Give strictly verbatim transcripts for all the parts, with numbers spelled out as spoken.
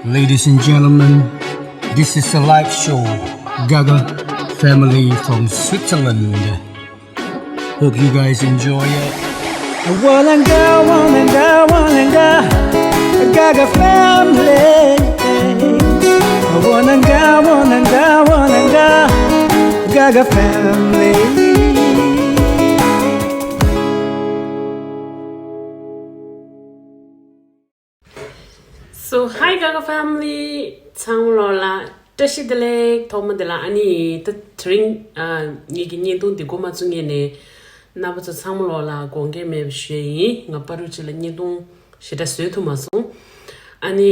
Ladies and gentlemen, this is a live show, Gaga Family from Switzerland. Hope you guys enjoy it. Wananga, wananga, wananga, Gaga family. Wananga, wananga, wananga, Gaga family. So, hi Gaga family. ཚང་མ་ལོ་ལ་བཀྲ་ཤིས་བདེ་ལེགས། ཐོག་མ་དེ་ལ་ཨ་ནི་ད་དེ་རིང་ཨ་ངེད་ཀྱི་བརྙན་ཐུང་འདི་འགོ་མ་བཙུགས་སྔོན་ནས་རྣམ་པ་ཚོ་ཚང་མ་ལོ་ལ་དགོངས་འགལ་མེད་པ་ཞུ་ཡ་ཡིན། ང་བར་དུ་ཅིག་ལ་བརྙན་ཐུང་ཞེ་དྲག་བཟོས་ཐུབ་མ་སོང་། ཨ་ནི་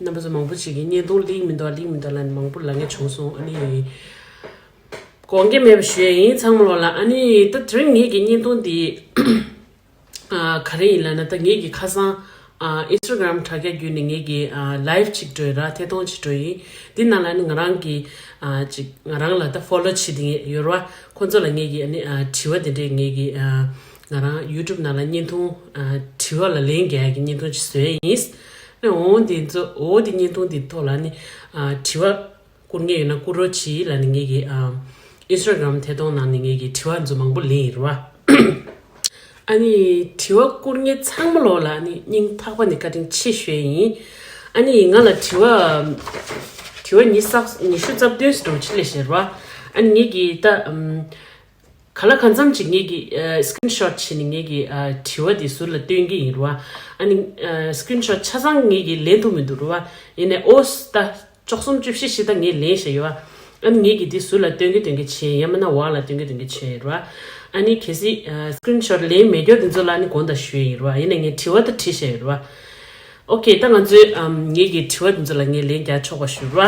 རྣམ་པ་ཚོ་མང་པོ་ཅིག་གིས་བརྙན་ཐུང་ལེགས་མི་འདུག་ལེགས་མི་འདུག་ལབ་ནས་མང་པོ་ལབ་མཁན་བྱུང་སོང་། ཨ་ནི་དགོངས་འགལ་མེད་པ་ཞུ་ཡ་ཡིན་ཚང་མ་ལོ་ལ། ཨ་ནི་ད་དེ་རིང་ངེད་ཀྱི་བརྙན་ཐུང་འདི་ཨ་ག་རེ་ཡིན་ལབ་ན། ད་ངེད་ཀྱི་ཁ་སང་ཨ་ཨིན་སི་ཊ་གྷ་རམ་དྲ་རྒྱ་བརྒྱུད་ནས་ངེད་ཀྱི་ཨ་ལའེབ་ཅིག་འགྲོ་ཡི་ར། ཐད་གཏོང་ཅིག་འགྲོ་ཡི། འདི་ནང་ལ་ནི་ང་རང་གི་ཨ་ཅིག་ང་རང་ལ་ད་ཕོ་ལོ་བྱེད་དེ་ཡོད་ར། ཁོང་ཚོ་ལ་ངེད་ཀྱི་ཨ་ནི་ཨ་དྲི་བ་དེ་འདྲས་ངེད་ཀྱི་ཨ་ང་རང་ཡུ་ཊུབ་ནང་ལ་བརྙན་ཐུང་ཨ་དྲི་བ་ལ་ལན་རྒྱག་ཡ་གི་བརྙན་ཐུང་ཅིག་བཟོས་ཡིན། ཨ་འོ་འདི་ཚོ་འོ་འདི་བརྙན་ཐུང་འདི་ཐོག་ལ་ནི་ཨ་དྲི་བ་བསྐུར་མཁན་ཡོད་ན་བསྐུར་རོགས་གྱིས་ལབ་ནས་ངེད་ཀྱི་ཨ་ཨིན་སི་ཊ་གྷ་རམ་ཐད་གཏོང་ནང་ནས་ངེད་ཀྱི་དྲི་བ་ཚོ་མང་པོ་ལེན་ཡིན་ར་བ། ཨ་ནི་དྲི་བ་བསྐུར་མཁན་ཚང་མ་ལོ་ལ་ཨ་ནི་སྙིང་ཐག་པ་ནས་བཀའ་དྲིན་ཆེ་ཞུ་ཡ་ཡིན། ཨ་ནི་ང་ལ་དྲི་བ་དྲི་བ་ཉི་ཤུ་རྩ་ཉི་ཤུ་རྩ་བདུན་ཙམ་ཅིག་སླེབས་ཤག་ར་བ། ཨ་ནི་ངེད་ཀྱི་ད་ཨམ་ག་ལ་གང་འཚམ་ཅིག་ངེད་ཀྱི་ཨ་སི་ཀི་རིན་ཤོཊ་བྱས་ནས་ངེད་ཀྱི་ཨ་དྲི་བ་དེ་ཟུར་ལ་སྟོན་གྱི་ཡིན་ར་བ། ཨ་ནི་ཨ་སི་ཀི་རིན་ཤོཊ་ཆ་ཚང་ངེད་ཀྱིས་ལེན་ཐུབ་མི་འདུག་ར་བ། ཡིན་ནའི་ཨོ་ད་བཅུ་གསུམ་བཅུ་བཞི་ཞིག་ད་ངས་ལེན་བཞག་ཡོད། ཨ་ནི་ངེད་ཀྱིས་འདི་ཟུར་ལ་སྟོན་གྱི་སྟོན་གྱི་བྱས་ཡང་མིན་ན་འོག་ལ་སྟོན་གྱི་སྟོན་གྱི་བྱས་ཡོད་ར། ཨ་ནི་གལ་སྲིད་ཨ་སི་ཀི་རིན་ཤོཊ་ལེན་མེད་མཁན་དེ་ཚོ་ལ་ཨ་ནི་དགོངས་དག་ཞུ་ཡི་ཡོད་ར། ཡིན་ནའི་ངས་དྲི་བ་ད་བྲིས་བཞག་ཡོད་ར། ཨོ་ཁེ། ད་ང་ཚོའི་ཨམ་ངེད་ཀྱི་དྲི་བ་དེ་ཚོ་ལ་ངས་ལན་རྒྱག་ཆོག་པ་ཞུ་ར།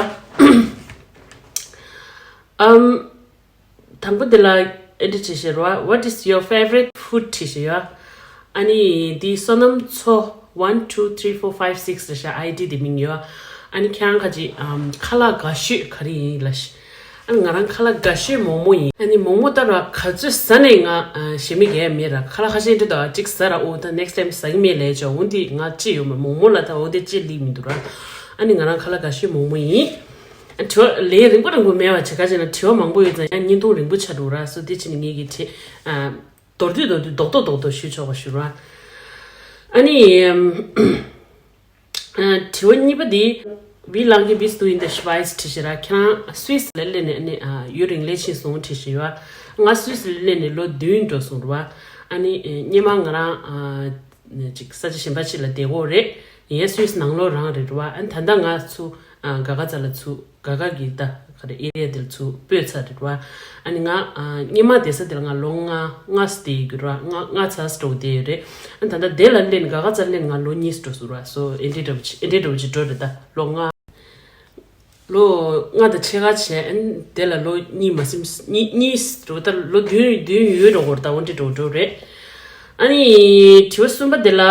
ཨམ། དང་པོ་དེ་ལ་ཨེ་འདྲ་བྱས་ཤེར་བ། What is your favorite food? བྲིས་ཤེར་ཡ། ཨ་ནི་འདི་བསོད་ནམས་མཚོ་one two three four five six རེད་ཤག་ཨའི་ཌི་དེ་མིང་ཡོད། ཨ་ནི་ཁྱེད་རང་ཁ་ཅིག་ཨམ་ཁ་ལག་དགའ་ཤོས་ག་རེ་ཡིན་ལབ་ཤག་ཨ་ནི་ང་རང་ཁ་ལག་དགའ་ཤོས་མོག་མོག་ཡིན། ཨ་ནི་མོག་མོག་ད་ར་ག་ཚོད་ཟ་ནས་ང་ཨ་ཞེ་མི་རྒྱག་མེད་ར། ཁ་ལག་ཁ་ཤས་འདྲ་ད་གཅིག་ཟ་ར་ཨོ་ད་next time ཟ་གི་མེད་ལབ་ཅོ་འོ་འདི་ང་ཅི་ཡོད་མ་མོག་མོག་ལ་ད་འོ་དེ་ཅི་ལི་མི་འདུག་ར། ཨ་ནི་ང་རང་ཁ་ལག་དགའ་ཤོས་མོག་མོག་ཡིན། དྲི་བ་ལན་རིང་པོ་རིང་པོ་མེད་པ་བྱེད་ཁ་བྱས་ན་དྲི་བ་མང་པོ་ཡོད་ཙང་ཡང་བརྙན་ཐུང་རིང་པོ་ཆགས་འགྲོ་ར། སོ་དེ་ཕྱིན་ནས་ངེད་ཀྱི་དྲི་ཨ་མདོར་བསྡུས་མདོར་བསྡུས་རྡོག་རྡོག་རྡོག་རྡོག་ཞུས་ཆོག་པ་ཞུ་ར། ཨ་ནི་ཨམ་ཨ་དྲི་བ་གཉིས་པ་འདི། Wie lange bist du in der Schweiz? བྲིས་ཤག་ར། ཁྱེད་རང་སུད་སི་ལ་སླེབས་ནས་ཨ་ནི་ཨ་ཡུན་རིང་ལས་ཕྱིན་སོང་བྲིས་ཤག་ཡོད། ང་སུད་སི་ལ་སླེབས་ནས་ལོ་བདུན་འགྲོ་སོང་ར། ཨ་ནི་ཨ་སྔོན་མ་ང་རང་ཨ་ཅིག་ས་ཆ་གཞན་པ་ཅིག་ལ་བསྡད་ཀྱི་ཡོད་རེད། ཡིན་ཡང་སུད་སི་ནང་ལོགས་རང་རེད་ར། ཨ་ནི་ད་ལྟ་ང་ཚུར་ཨ་ག་ག་ཚ་ལ་ཚུར་ག་ག་གི་ད་ག་རེ་ཨེ་རི་ཡ་དེ་ལ་ཚུར་སྤོས་ཚར་རེད་ར། ཨ་ནི་ང་ཨ་སྔོན་མ་བསྡད་ས་དེ་ལ་ང་ལོ་ལྔ་ལྔ་ཙམ་བསྡད་ཡོད་ར། ལྔ་ལྔ་ཙམ་འགྲོ་བསྡད་ཡོད་རེད། ཨ་ནི་ད་ལྟ་དེ་ལ་སླེབས་ནས་ག་ག་ཚ་སླེབས་ནས་ང་ལོ་གཉིས་འགྲོ་སོང་ར། སོ་ཨེ་འདྲས་འདྲ་བོ་ཅིག་ཨེ་འདྲས་འདྲ་བོ་ཅིག་འགྲོ་རེད། ད་ལོ་ལྔ། ལོ་ལྔ་དང་ཕྱེད་ཀ་བྱས། ཨ་ནི་དེ་ལ་ལོ་གཉིས་མ་ཟིན་གཉིས་གཉིས་འགྲོ་ད་ལོ་བདུན་བདུན་ཡོད་འགྲོ་གི་རེད། ད་འོ་འདྲས་འགྲོ་འགྲོ་རེད། ཨ་ནི་དྲི་བ་གསུམ་པ་དེ་ལ།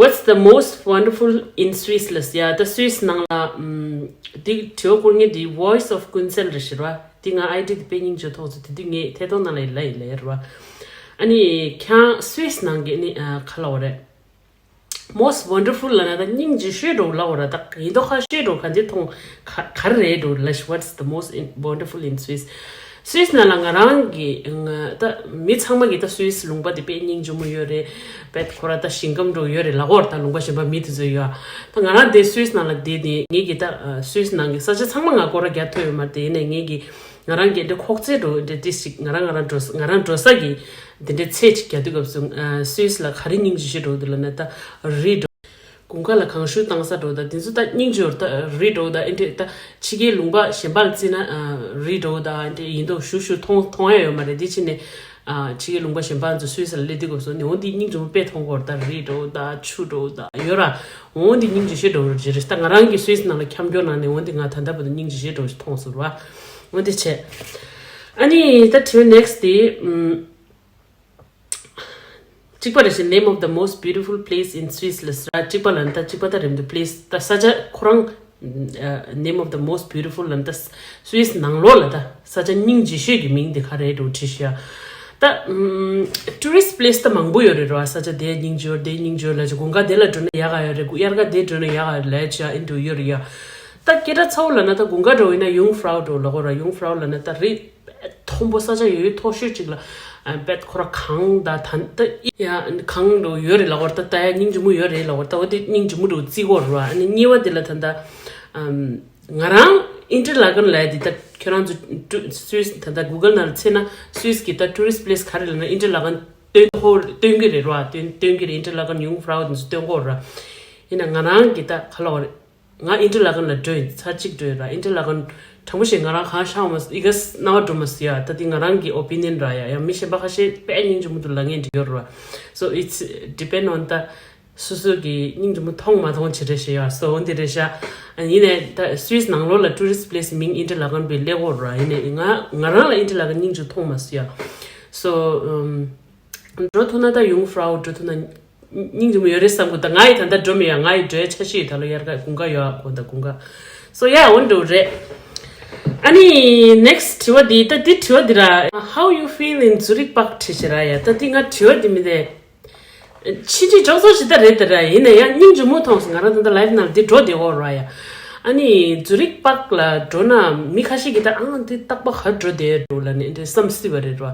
What's the most wonderful in Swiss? ལབ་ཡ། ད་སུད་སི་ནང་ལ་ཨམ་འདི་དྲི་བ་བསྐུར་མཁན་འདི་Voice of Gunzel རེད་ཤག་ར། འདི་ང་ཨའི་ཌི་འདི་དཔེ་སྙིང་རྗེ་ཐོག་ཚོ་དེ་དུས་ངས་ཐད་གཏོང་ནང་ལ་ཡིན་ལ་ཡིན་ལ་ཡིན་ར། ཨ་ནི་ཁྱེད་རང་སུད་སི་ནང་གི་ནི་ཨ་ག་ལབ་དགོས་རེད། Most wonderful ལབ་ན་ད་སྙིང་རྗེ་ཤོས་འདྲ་བོ་ལབ་དགོས་ར། ད་ཡིན་མདོག་ཁ་ཤས་འདྲ་བོ་ག་འདི་མཐོང་ག་ག་རེ་རེད་འདྲ་བོ་ལབ་ཤག What's the most in- wonderful in Swiss? སུད་སི་ནང་ལ་ང་རང་གི་ང་ད་མི་ཚང་མ་གིས་ད་སུད་སི་ལུང་པ་དེ་དཔེ་སྙིང་རྗེ་མོ་ཡོད་རེད། དཔེ་ཁོ་ར་ད་ཞིང་ཁམས་འདྲ་བོ་ཡོད་རེད་ལབ་ཀྱི་ཡོད་རེད། ད་ལུང་པ་གཞན་པ་མི་དེ་ཚོས་ཡོད། ད་ང་རང་དེ་སུད་སི་ནང་ལ་བསྡད་དེ་ངེད་ཀྱི་ད་སུད་སི་ནང་གི་ས་ཆ་ཚང་མ་ང་སྐོར་ར་རྒྱག་ཐུབ་ཡོད་མ་རེད། དེ་ཡིན་ནའི་ངེད་ཀྱི་ང་རང་གི་འདི་ཁོག་རྩེ་འདྲ་བོ་འདི་ཏིས་ཅིག་ང་རང་ང་རང་འགྲོ་ས་ང་རང་འགྲོ་ས་གི་འདི་འདྲའི་ཚད་ཅིག་རྒྱག་དུས་སྐབས་སུ་ཨ་སུད་སི་ལ་ག་རེ་སྙིང་རྗེ་ཤོས་འདྲ་བོ་འདུག་ལབ་ན་ད་རི་འདྲ་བོ། དགུན་ཁ་ལ་གངས་ཤུད་བཏང་ས་འདྲ་བོ་ད་དེ་ཚོ་ད་སྙིང་རྗེ་པོ་ད་རི་འདྲ་བོ་ད་ཨེ་འདྲས་ད་ཕྱི་རྒྱལ་ལུང་པ་གཞན་པ་ལ་བརྩིས་ན་ཨ་རི་འདྲ་བོ་ད་ཨེ་འདྲས་ཡིན་མདོག་ཞུ་ཞུ་མཐོང་མཐོང་ཡ་ཡོད་མ་རེད། དེ་ཕྱིན་ནས་ཨ་ཕྱི་རྒྱལ་ལུང་པ་གཞན་པ་ཚོ་སུད་སི་ལ་སླེབས་དུས་སྐབས་སུ་ནི་འོ་འདི་སྙིང་རྗེ་པོ་དཔེ་མཐོང་གི་ཡོད་རེད། ད་རི་འདྲ་བོ་ད་ཆུ་འདྲ་བོ་ད་ཡོད་ར། འོ་འདི་སྙིང་རྗེ་ཤོས་འདྲ་བོ་རེད་རེད། ད་ང་རང་གི་སུད་སི་ནང་ལ་འཁྱམ་སྐྱོ་ནང་ནས་འོ་འདི་ང་ད་ལྟ་བར་དུ་སྙིང་རྗེ་ཤོས་འདྲ་བོ་ཞིག་མཐོང་སོང་ར། འོ་འདི་བྱས། ཨ་ནི་ད་དྲི་བ་next དེ་ཨམ། གཅིག་པ་རེད་ཤག Name of the most beautiful place in Swiss ལབ་ས་ར། གཅིག་པ་ལབ་ན་ད་གཅིག་པ་ད་རེད་འདུག place ད་ས་ཆ་ཁོ་རང་ཨ་Name of the most beautiful ལབ་ན་ད་སུད་སི་ནང་ལོགས་ལ་ད་ས་ཆ་སྙིང་རྗེ་ཤོས་ཀྱི་མིང་དེ་ག་རེད་འདྲ་བོ་བྲིས་ཤག་ད་ཨམ་ཊུ་རི་སི་ཊི་པི་ལེ་སི་ད་མང་པོ་ཡོད་རེད་ར། ས་ཆ་དེ་སྙིང་རྗེ་པོ་དེ་སྙིང་རྗེ་པོ་ལབ་ཅིག་དགུན་ཁ་དེ་ལ་འགྲོ་ན་ཡག་ག་ཡོད་རེད། དགུན་དབྱར་ཁ་དེ་འགྲོ་ན་ཡག་ག་ཡོད་ལབ་ཅིག་ཨ་ནི་འགྲོ་ཡོད་རེད་ཡ། ད་སྐད་གྲགས་ཚ་བོ་ལབ་ན་ད་དགུན་ཁ་འགྲོ་ཡིན་ན་ཡུང་ཧྥ་རའོ་འགྲོ་ལབ་གོ་ར། ཡུང་ཧྥ་རའོ་ལབ་ན་ད་རི་མཐོན་པོ་ས་ཆ་ཡོད་ཡོད་མཐོ་ཤོས་ཅིག་ལ་ཨ་བེད་ཁོ་ར་གངས་ད་ད་ད་ཡ་གངས་འགྲོ་ཡོད་རེད་ལབ་གོ་ར། ད་ད་ཡ་སྙིང་རྗེ་མོ་ཡོད་རེད་ལབ་གོ་ར། ད་འོ་དེ་སྙིང་རྗེ་མོ་འགྲོ་རྩིས་གོ་ར། ཨ་ནི་གཉིས་པ་དེ་ལ་ད་ད་ཨམ། ང་རང་ཨིན་ཊར་ལ་གན་ལབ་ཡ་འདི་ད་ཁྱོད་རང་ཚོ་ཊུ་སུད་སི་ད་ལྟ་གུ་གལ་ནང་ལ་བཙལ་ན་སུད་སི་གི་ད་ཊུ་རི་སི་ཊི་པི་ལེ་སི་ག་རེ་ལབ་ན་ཨིན་ཊར་ལ་གན་སྟོན་ཧོ་སྟོན་གི་རེད་ར། སྟོན་སྟོན་གི་རེད། ཨིན་ཊར་ལ་གན་ཡུང་ཧྥ་རའོ་འདི་ཚོ་སྟོན་གོ་ར། ཡིན་ན་ང་རང་གི་ད་ག་ལ་བ་རེད། ང་ཨིན་ཊར་ལ་གན་ལ་འགྲོ་ཡིན་ཚར་གཅིག་འགྲོ་ཡིན་ར། ཨིན་ཊར་ལ་གན་དྲང་པོ་བཤད་ང་རང་གང་ཤང་མ་ཨི་ག་སྣང་བ་འགྲོ་མ་སི་ཡ། ད་འདི་ང་རང་གི་ཨོ་པི་ནི་ཡན་ར་ཡ། ཡ་མི་གཞན་པ་ཁ་ཤས་དཔེ་སྙིང་རྗེ་མོ་འདུག་ལབ་མཁན་འདྲ་ཡོད་ར། So it's depend on the སོ་སོ་གི་སྙིང་རྗེ་མོ་མཐོང་མ་མཐོང་བྱེད་རེད་ཤེས་ཡ། སོ་འོ་འདི་རེད་ཤག་ཡིན་ནའི་ད་སུད་སི་ནང་ལོགས་ལ་ཊུ་རི་སི་ཊི་པི་ལེ་སི་མིང་ཨིན་ཊར་ལ་གན་པའི་ལེགས་འོར་ར། ཡིན་ནའི་ང་ང་རང་ལ་ཨིན་ཊར་ལ་གན་སྙིང་རྗེ་མཐོང་མ་སོང་ཡ། སོ་འགྲོ་ཐུབ་ན་ད་ཡུང་ཧྥ་རའོ་འགྲོ་ཐུབ་ན་སྙིང་རྗེ་མོ་ཡོད་རེད་བསམ་གི་འདུག་ད་ང་ཡི་ད་ལྟ་འགྲོ་མི་ཡ། ང་ཡི་འགྲོ་ཡ་འཆར་གཞི་ཡི་ད་ལོ་དབྱར་ཁ་དགུན་ཁ་ཡོད་ཨ་གོ་ད་དགུན་ཁ། སོ་ཡ་འོ་འགྲོ་རེད། ཨ་ནི་ནེག་སི་ཊི་དྲི་བ་འདི་ད་འདི་དྲི་བ་འདི་ར། How you feel in Zurich Park དྲི་ཞེས་ར་ཡ། ད་འདི་ང་དྲི་བ་འདི་མི་དེ། ཕྱིན་ཆད་ཅོག་ཙོ་ཞིག་ད་རེད་ད་ར། ཡིན་ན་ཡང་སྙིང་རྗེ་མོ་མཐོང་སོང་། ང་རང་ད་ལྟ་ལའེབ་ནང་འདི་འགྲོ་བསྡད་ཡོད་ར་ཡ། ཨ་ནི་ཛུ་རིག་པཱག་ལ་འགྲོ་ན་མི་ཁ་ཤས་ཀྱིས་ད་ཨང་འདི་རྟག་པར་ག་འགྲོ་བསྡད་འགྲོ་ལབ་ནས་འདི་བསམ་སྲིད་པ་རེད་ར།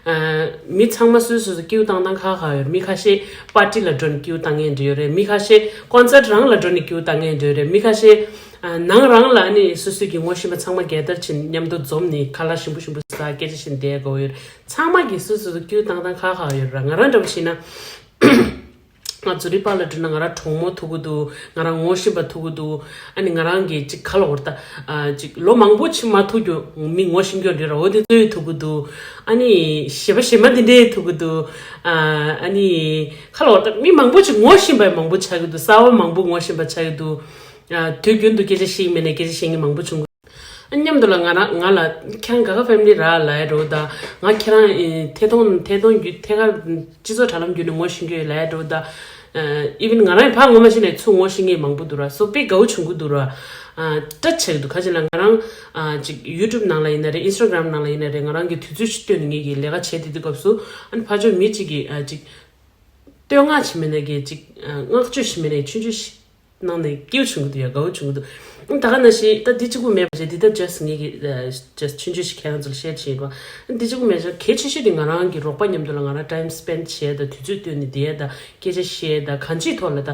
ཨ་མི་ཚང་མ་སོ་སོ་སོ་སོ་སྐྱིད་པོ་བཏང་སྟངས་ཁག་ཁག་ཡོད་རེད། མི་ཁ་ཤས་པར་ཊི་ལ་འགྲོ་ནས་སྐྱིད་པོ་བཏང་མཁན་འདྲ་ཡོད་རེད། མི་ཁ་ཤས་ཀོན་སར་ཊི་རང་ལ་འགྲོ་ནས་སྐྱིད་པོ་བཏང་མཁན་འདྲ་ཡོད་རེད། མི་ཁ་ཤས་ཨ་ནང་རང་ལ་ཨ་ནི་སོ་སོ་གི་ངོ་ཤེས་པ་ཚང་མ་གེ་དར་བྱས་མཉམ་དུ་འཛོམས་ནས་ཁ་ལག་ཞིམ་པོ་ཞིམ་པོ་ཟ་སྐད་ཆ་བཤད་བསྡད་དགོས་ཡོད་རེད། ཚང་མ་གིས་སོ་སོ་སོ་སྐྱིད་པོ་བཏང་སྟངས་ཁག་ཁག་ཡོད་ར། ང་རང་འདྲ་པོ་བྱས་ན། ང་ཛུ་རིག་པཱག་ལ་འགྲོ་ན་ང་རང་གྲོགས་མོ་ཐུག་གི་འདུག་ང་རང་ངོ་ཤེས་པ་ཐུག་གི་འདུག་ཨ་ནི་ང་རང་གི་ཅིག་ག་ལབ་དགོས་རེད་ད། ཨ་ཅིག་ལོ་མང་པོ་ཕྱིན་མ་ཐུག་རྒྱུ་མི་ངོ་ཤེས་རྒྱུ་འདྲ་ར། འོ་དེ་ཚོ་ཡང་ཐུག་གི་འདུག་ཨ་ནི་གཞས་པ་གཞས་མ་དེ་འདྲ་ཡང་ཐུག་གི་འདུག་ཨ་ཨ་ནི་ག་ལབ་དགོས་རེད་ད། མི་མང་པོ་ཅིག་ངོ་ཤེས་པ་ཡང་མང་པོ་ཆགས་ཀྱི་འདུག་གསར་པ་མང་པོ་ངོ་ཤེས་པ་ཆགས་ཀྱི་འདུག་ཨ་དུས་རྒྱུན་དུ་སྐད་ཆ་བཤད་ཀྱི་མེད་ནའི་སྐད་ཆ་བཤད་མཁན་མང་པོ་བྱུང་གི། མཉམ་དུ་ལ་ང་རང་ང་ལ་ཁྱེད་རང་ག་ག་ཕེ་མི་ལི་ར་ལབ་ཡ་འགྲོ་ད། ང་ཁྱེད་རང་ཨེ་ཐད་གཏོང་ཐད་གཏོང་བརྒྱུད་ཐད་ཀར་སྤྱི་ཚོགས་དྲ་ལམ་བརྒྱུད་ནས་ངོ་ཤེས་ཀྱི་ཡོད་ལབ་ཡ་འགྲོ་ད། ཨིབ་ན་ང་རང་ཡི་ཕར་ངོ་མ་ཤེས་ནས་ཚུར་ངོ་ཤེས་མཁན་མང་པོ་འདུག་ར། སོ་དཔེ་དགའ་བོ་བྱུང་གི་འདུག་ར། ཨ་སྐྲག་བྱེད་ཀྱི་འདུག་ག་ཅི་ལ་ང་རང་ཨ་ཅིག་ཡུ་ཊུབ་ནང་ལ་ཡིན་ན་རེད། ཨིན་སི་ཊ་གྷ་རམ་ནང་ལ་ཡིན་ན་རེད། ང་རང་གི་དུས་ཚོད་ཅིག་བཏོན་ནས་ངེད་ཀྱི་ལས་ཀ་བྱེད་དེ་དུས་སྐབས་སུ་ཨ་ནི་ཕར་ཕྱོགས་མི་གཅིག་གིས་ཨ་ཅིག་བསྟོད་བསྔགས་བྱེད་མིན་ན་གི་ཅིག་ཨ་བསྔགས་བརྗོད་བྱེད་མིན་ན་གི་ཆུང་ཆུང་ཞིག་གནང་ནས་སྐྱིད་པོ་བྱུང་གི་འདུག་ཡ། དགའ་བོ་བྱུང་གི་འདུག་ད་ག་ནང་བཞིན་ད་འདི་གཅིག་པུ་མེད་པ་བྱས། འདི་ད་just ངེད་ཀྱི་just ཆུང་ཆུང་ཞིག་ཁྱེད་རང་ཚོ་ལ་ཤེར་བྱེད་པ། འདི་གཅིག་པུ་མེད་ཅག་གལ་ཆེ་ཤོས་དེ་ང་རང་གི་རོགས་པ་མཉམ་དུ་ལ་ང་རང་ཊའིམ་སི་པེན་ཌི་བྱས་དང་དུས་ཚོད་བཏོན་ནས་བསྡད་དང་སྐད་ཆ་བཤད་དང་གང་ཅིའི་ཐོག་ལ་ད་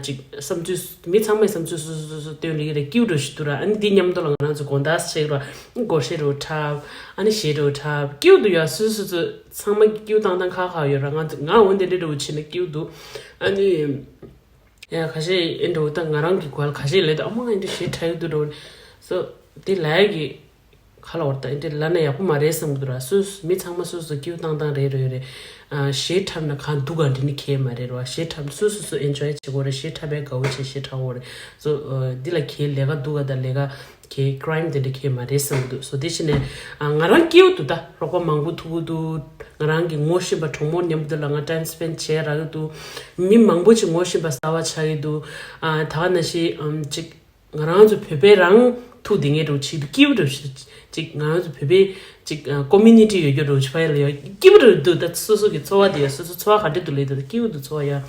ཅིག་བསམ་ཚུལ་མི་ཚང་མས་བསམ་ཚུལ་སོ་སོ་སོ་སོ་བཏོན་ལེ་རེད། སྐྱིད་པོ་འདྲ་ཞིག་འདུག་ར། ཨ་ནི་འདི་མཉམ་དུ་ལ་ང་རང་ཚོ་དགོང་དག་བྱེད་ར་སྒོར་གཞས་རུ་འཁྲབ། ཨ་ནི་གཞས་རུ་འཁྲབ་སྐྱིད་པོ་འདུག་ཡ། སོ་སོ་སོ་ཚང་མ་གི་སྐྱིད་པོ་བཏང་སྟངས་ཁག་ཁག་ཡོད་ར། ང་ང་འོ་འདི་འདྲ་འདྲ་བོ་བྱས་ན་སྐྱིད་པོ་འདུག་ཨ་ནི། ཡ་ཁ་ཤས་ཨེ་འགྲོ་ད་ང་རང་གི་གོ་ལ་ཁ་ཤས་ལས་ད་ཨ་མ་ཨེ་འདྲ་ཞེ་དྲག་གི་འདུག་འགྲོ་སོ་དེ་ལ་ཡ་གི་ཁ་ལ་བར་ད་ཨེ་འདྲ་ལ་ན་ཡག་པོ་མ་རེད་བསམ་གི་འདུག་ར། སོ་སོ་མི་ཚང་མ་སོ་སོ་སྐྱིད་པོ་བཏང་སྟངས་རེ་རེ་རེད། ཨ་ཞེ་འཁྲབ་ན་གང་འདུག་ག་འདི་ནི་ཁྱད་མ་རེད་ར། ཞེ་འཁྲབ་སོ་སོ་སོ་ཨེན་ཇོའི་བྱེད་དགོས་རེད། ཞེ་འཁྲབ་པའི་དགའ་བོ་བྱེད་ཞེ་འཁྲབ་དགོས་རེད། སོ་འདི་ལ་ཁྱད་ལས་ཀ་འདུག་ག་ད་ལས་ཀ་ཁྱད་ཀྲའིམ་དེ་འདྲ་ཁྱད་མ་རེད་བསམ་གི་འདུག་སོ་དེ་བྱས་ནས་ཨ་ང་རང་སྐྱིད་པོ་འདུག་ད་རོགས་པ་མང་པོ་ཐུག་གི་འདུག་ང་རང་གི་ངོ་ཤེས་པ་གྲོགས་མོ་མཉམ་དུ་ལ་ང་ཊའིམ་སི་པེན་ཌི་བྱས་རག་གི་འདུག་མི་མང་པོ་ཅིག་ངོ་ཤེས་པ་གསར་པ་ཆགས་ཀྱི་འདུག་ཨ་ད་ག་ནང་བཞིན་ཨམ་ཅིག་ང་རང་ཚོ་བོད་པའི་རང་ཐུག་བསྡད་མཁན་འདྲ་བོ་ཅིག་འདུག་སྐྱིད་པོ་འདྲ་བོ་ཅིག་ང་རང་ཚོ་བོད་པའི་ཅིག་ཨ་ཀོ་མུ་ནི་ཊི་ཡོད་རྒྱུ་འདྲ་བོ་ཅིག་ཕ་ཡ་ལ་ཡ་སྐྱིད་པོ་འདྲ་བོ་འདུག་ད་སོ་སོ་གི་ཚོར་བ་དེ་ཡ་སོ་སོ་ཚོར་བ་ག་འདྲ་འདུག་ལབ་ད་སྐྱིད་པོ་འདུག་ཚོར་བ་ཡ།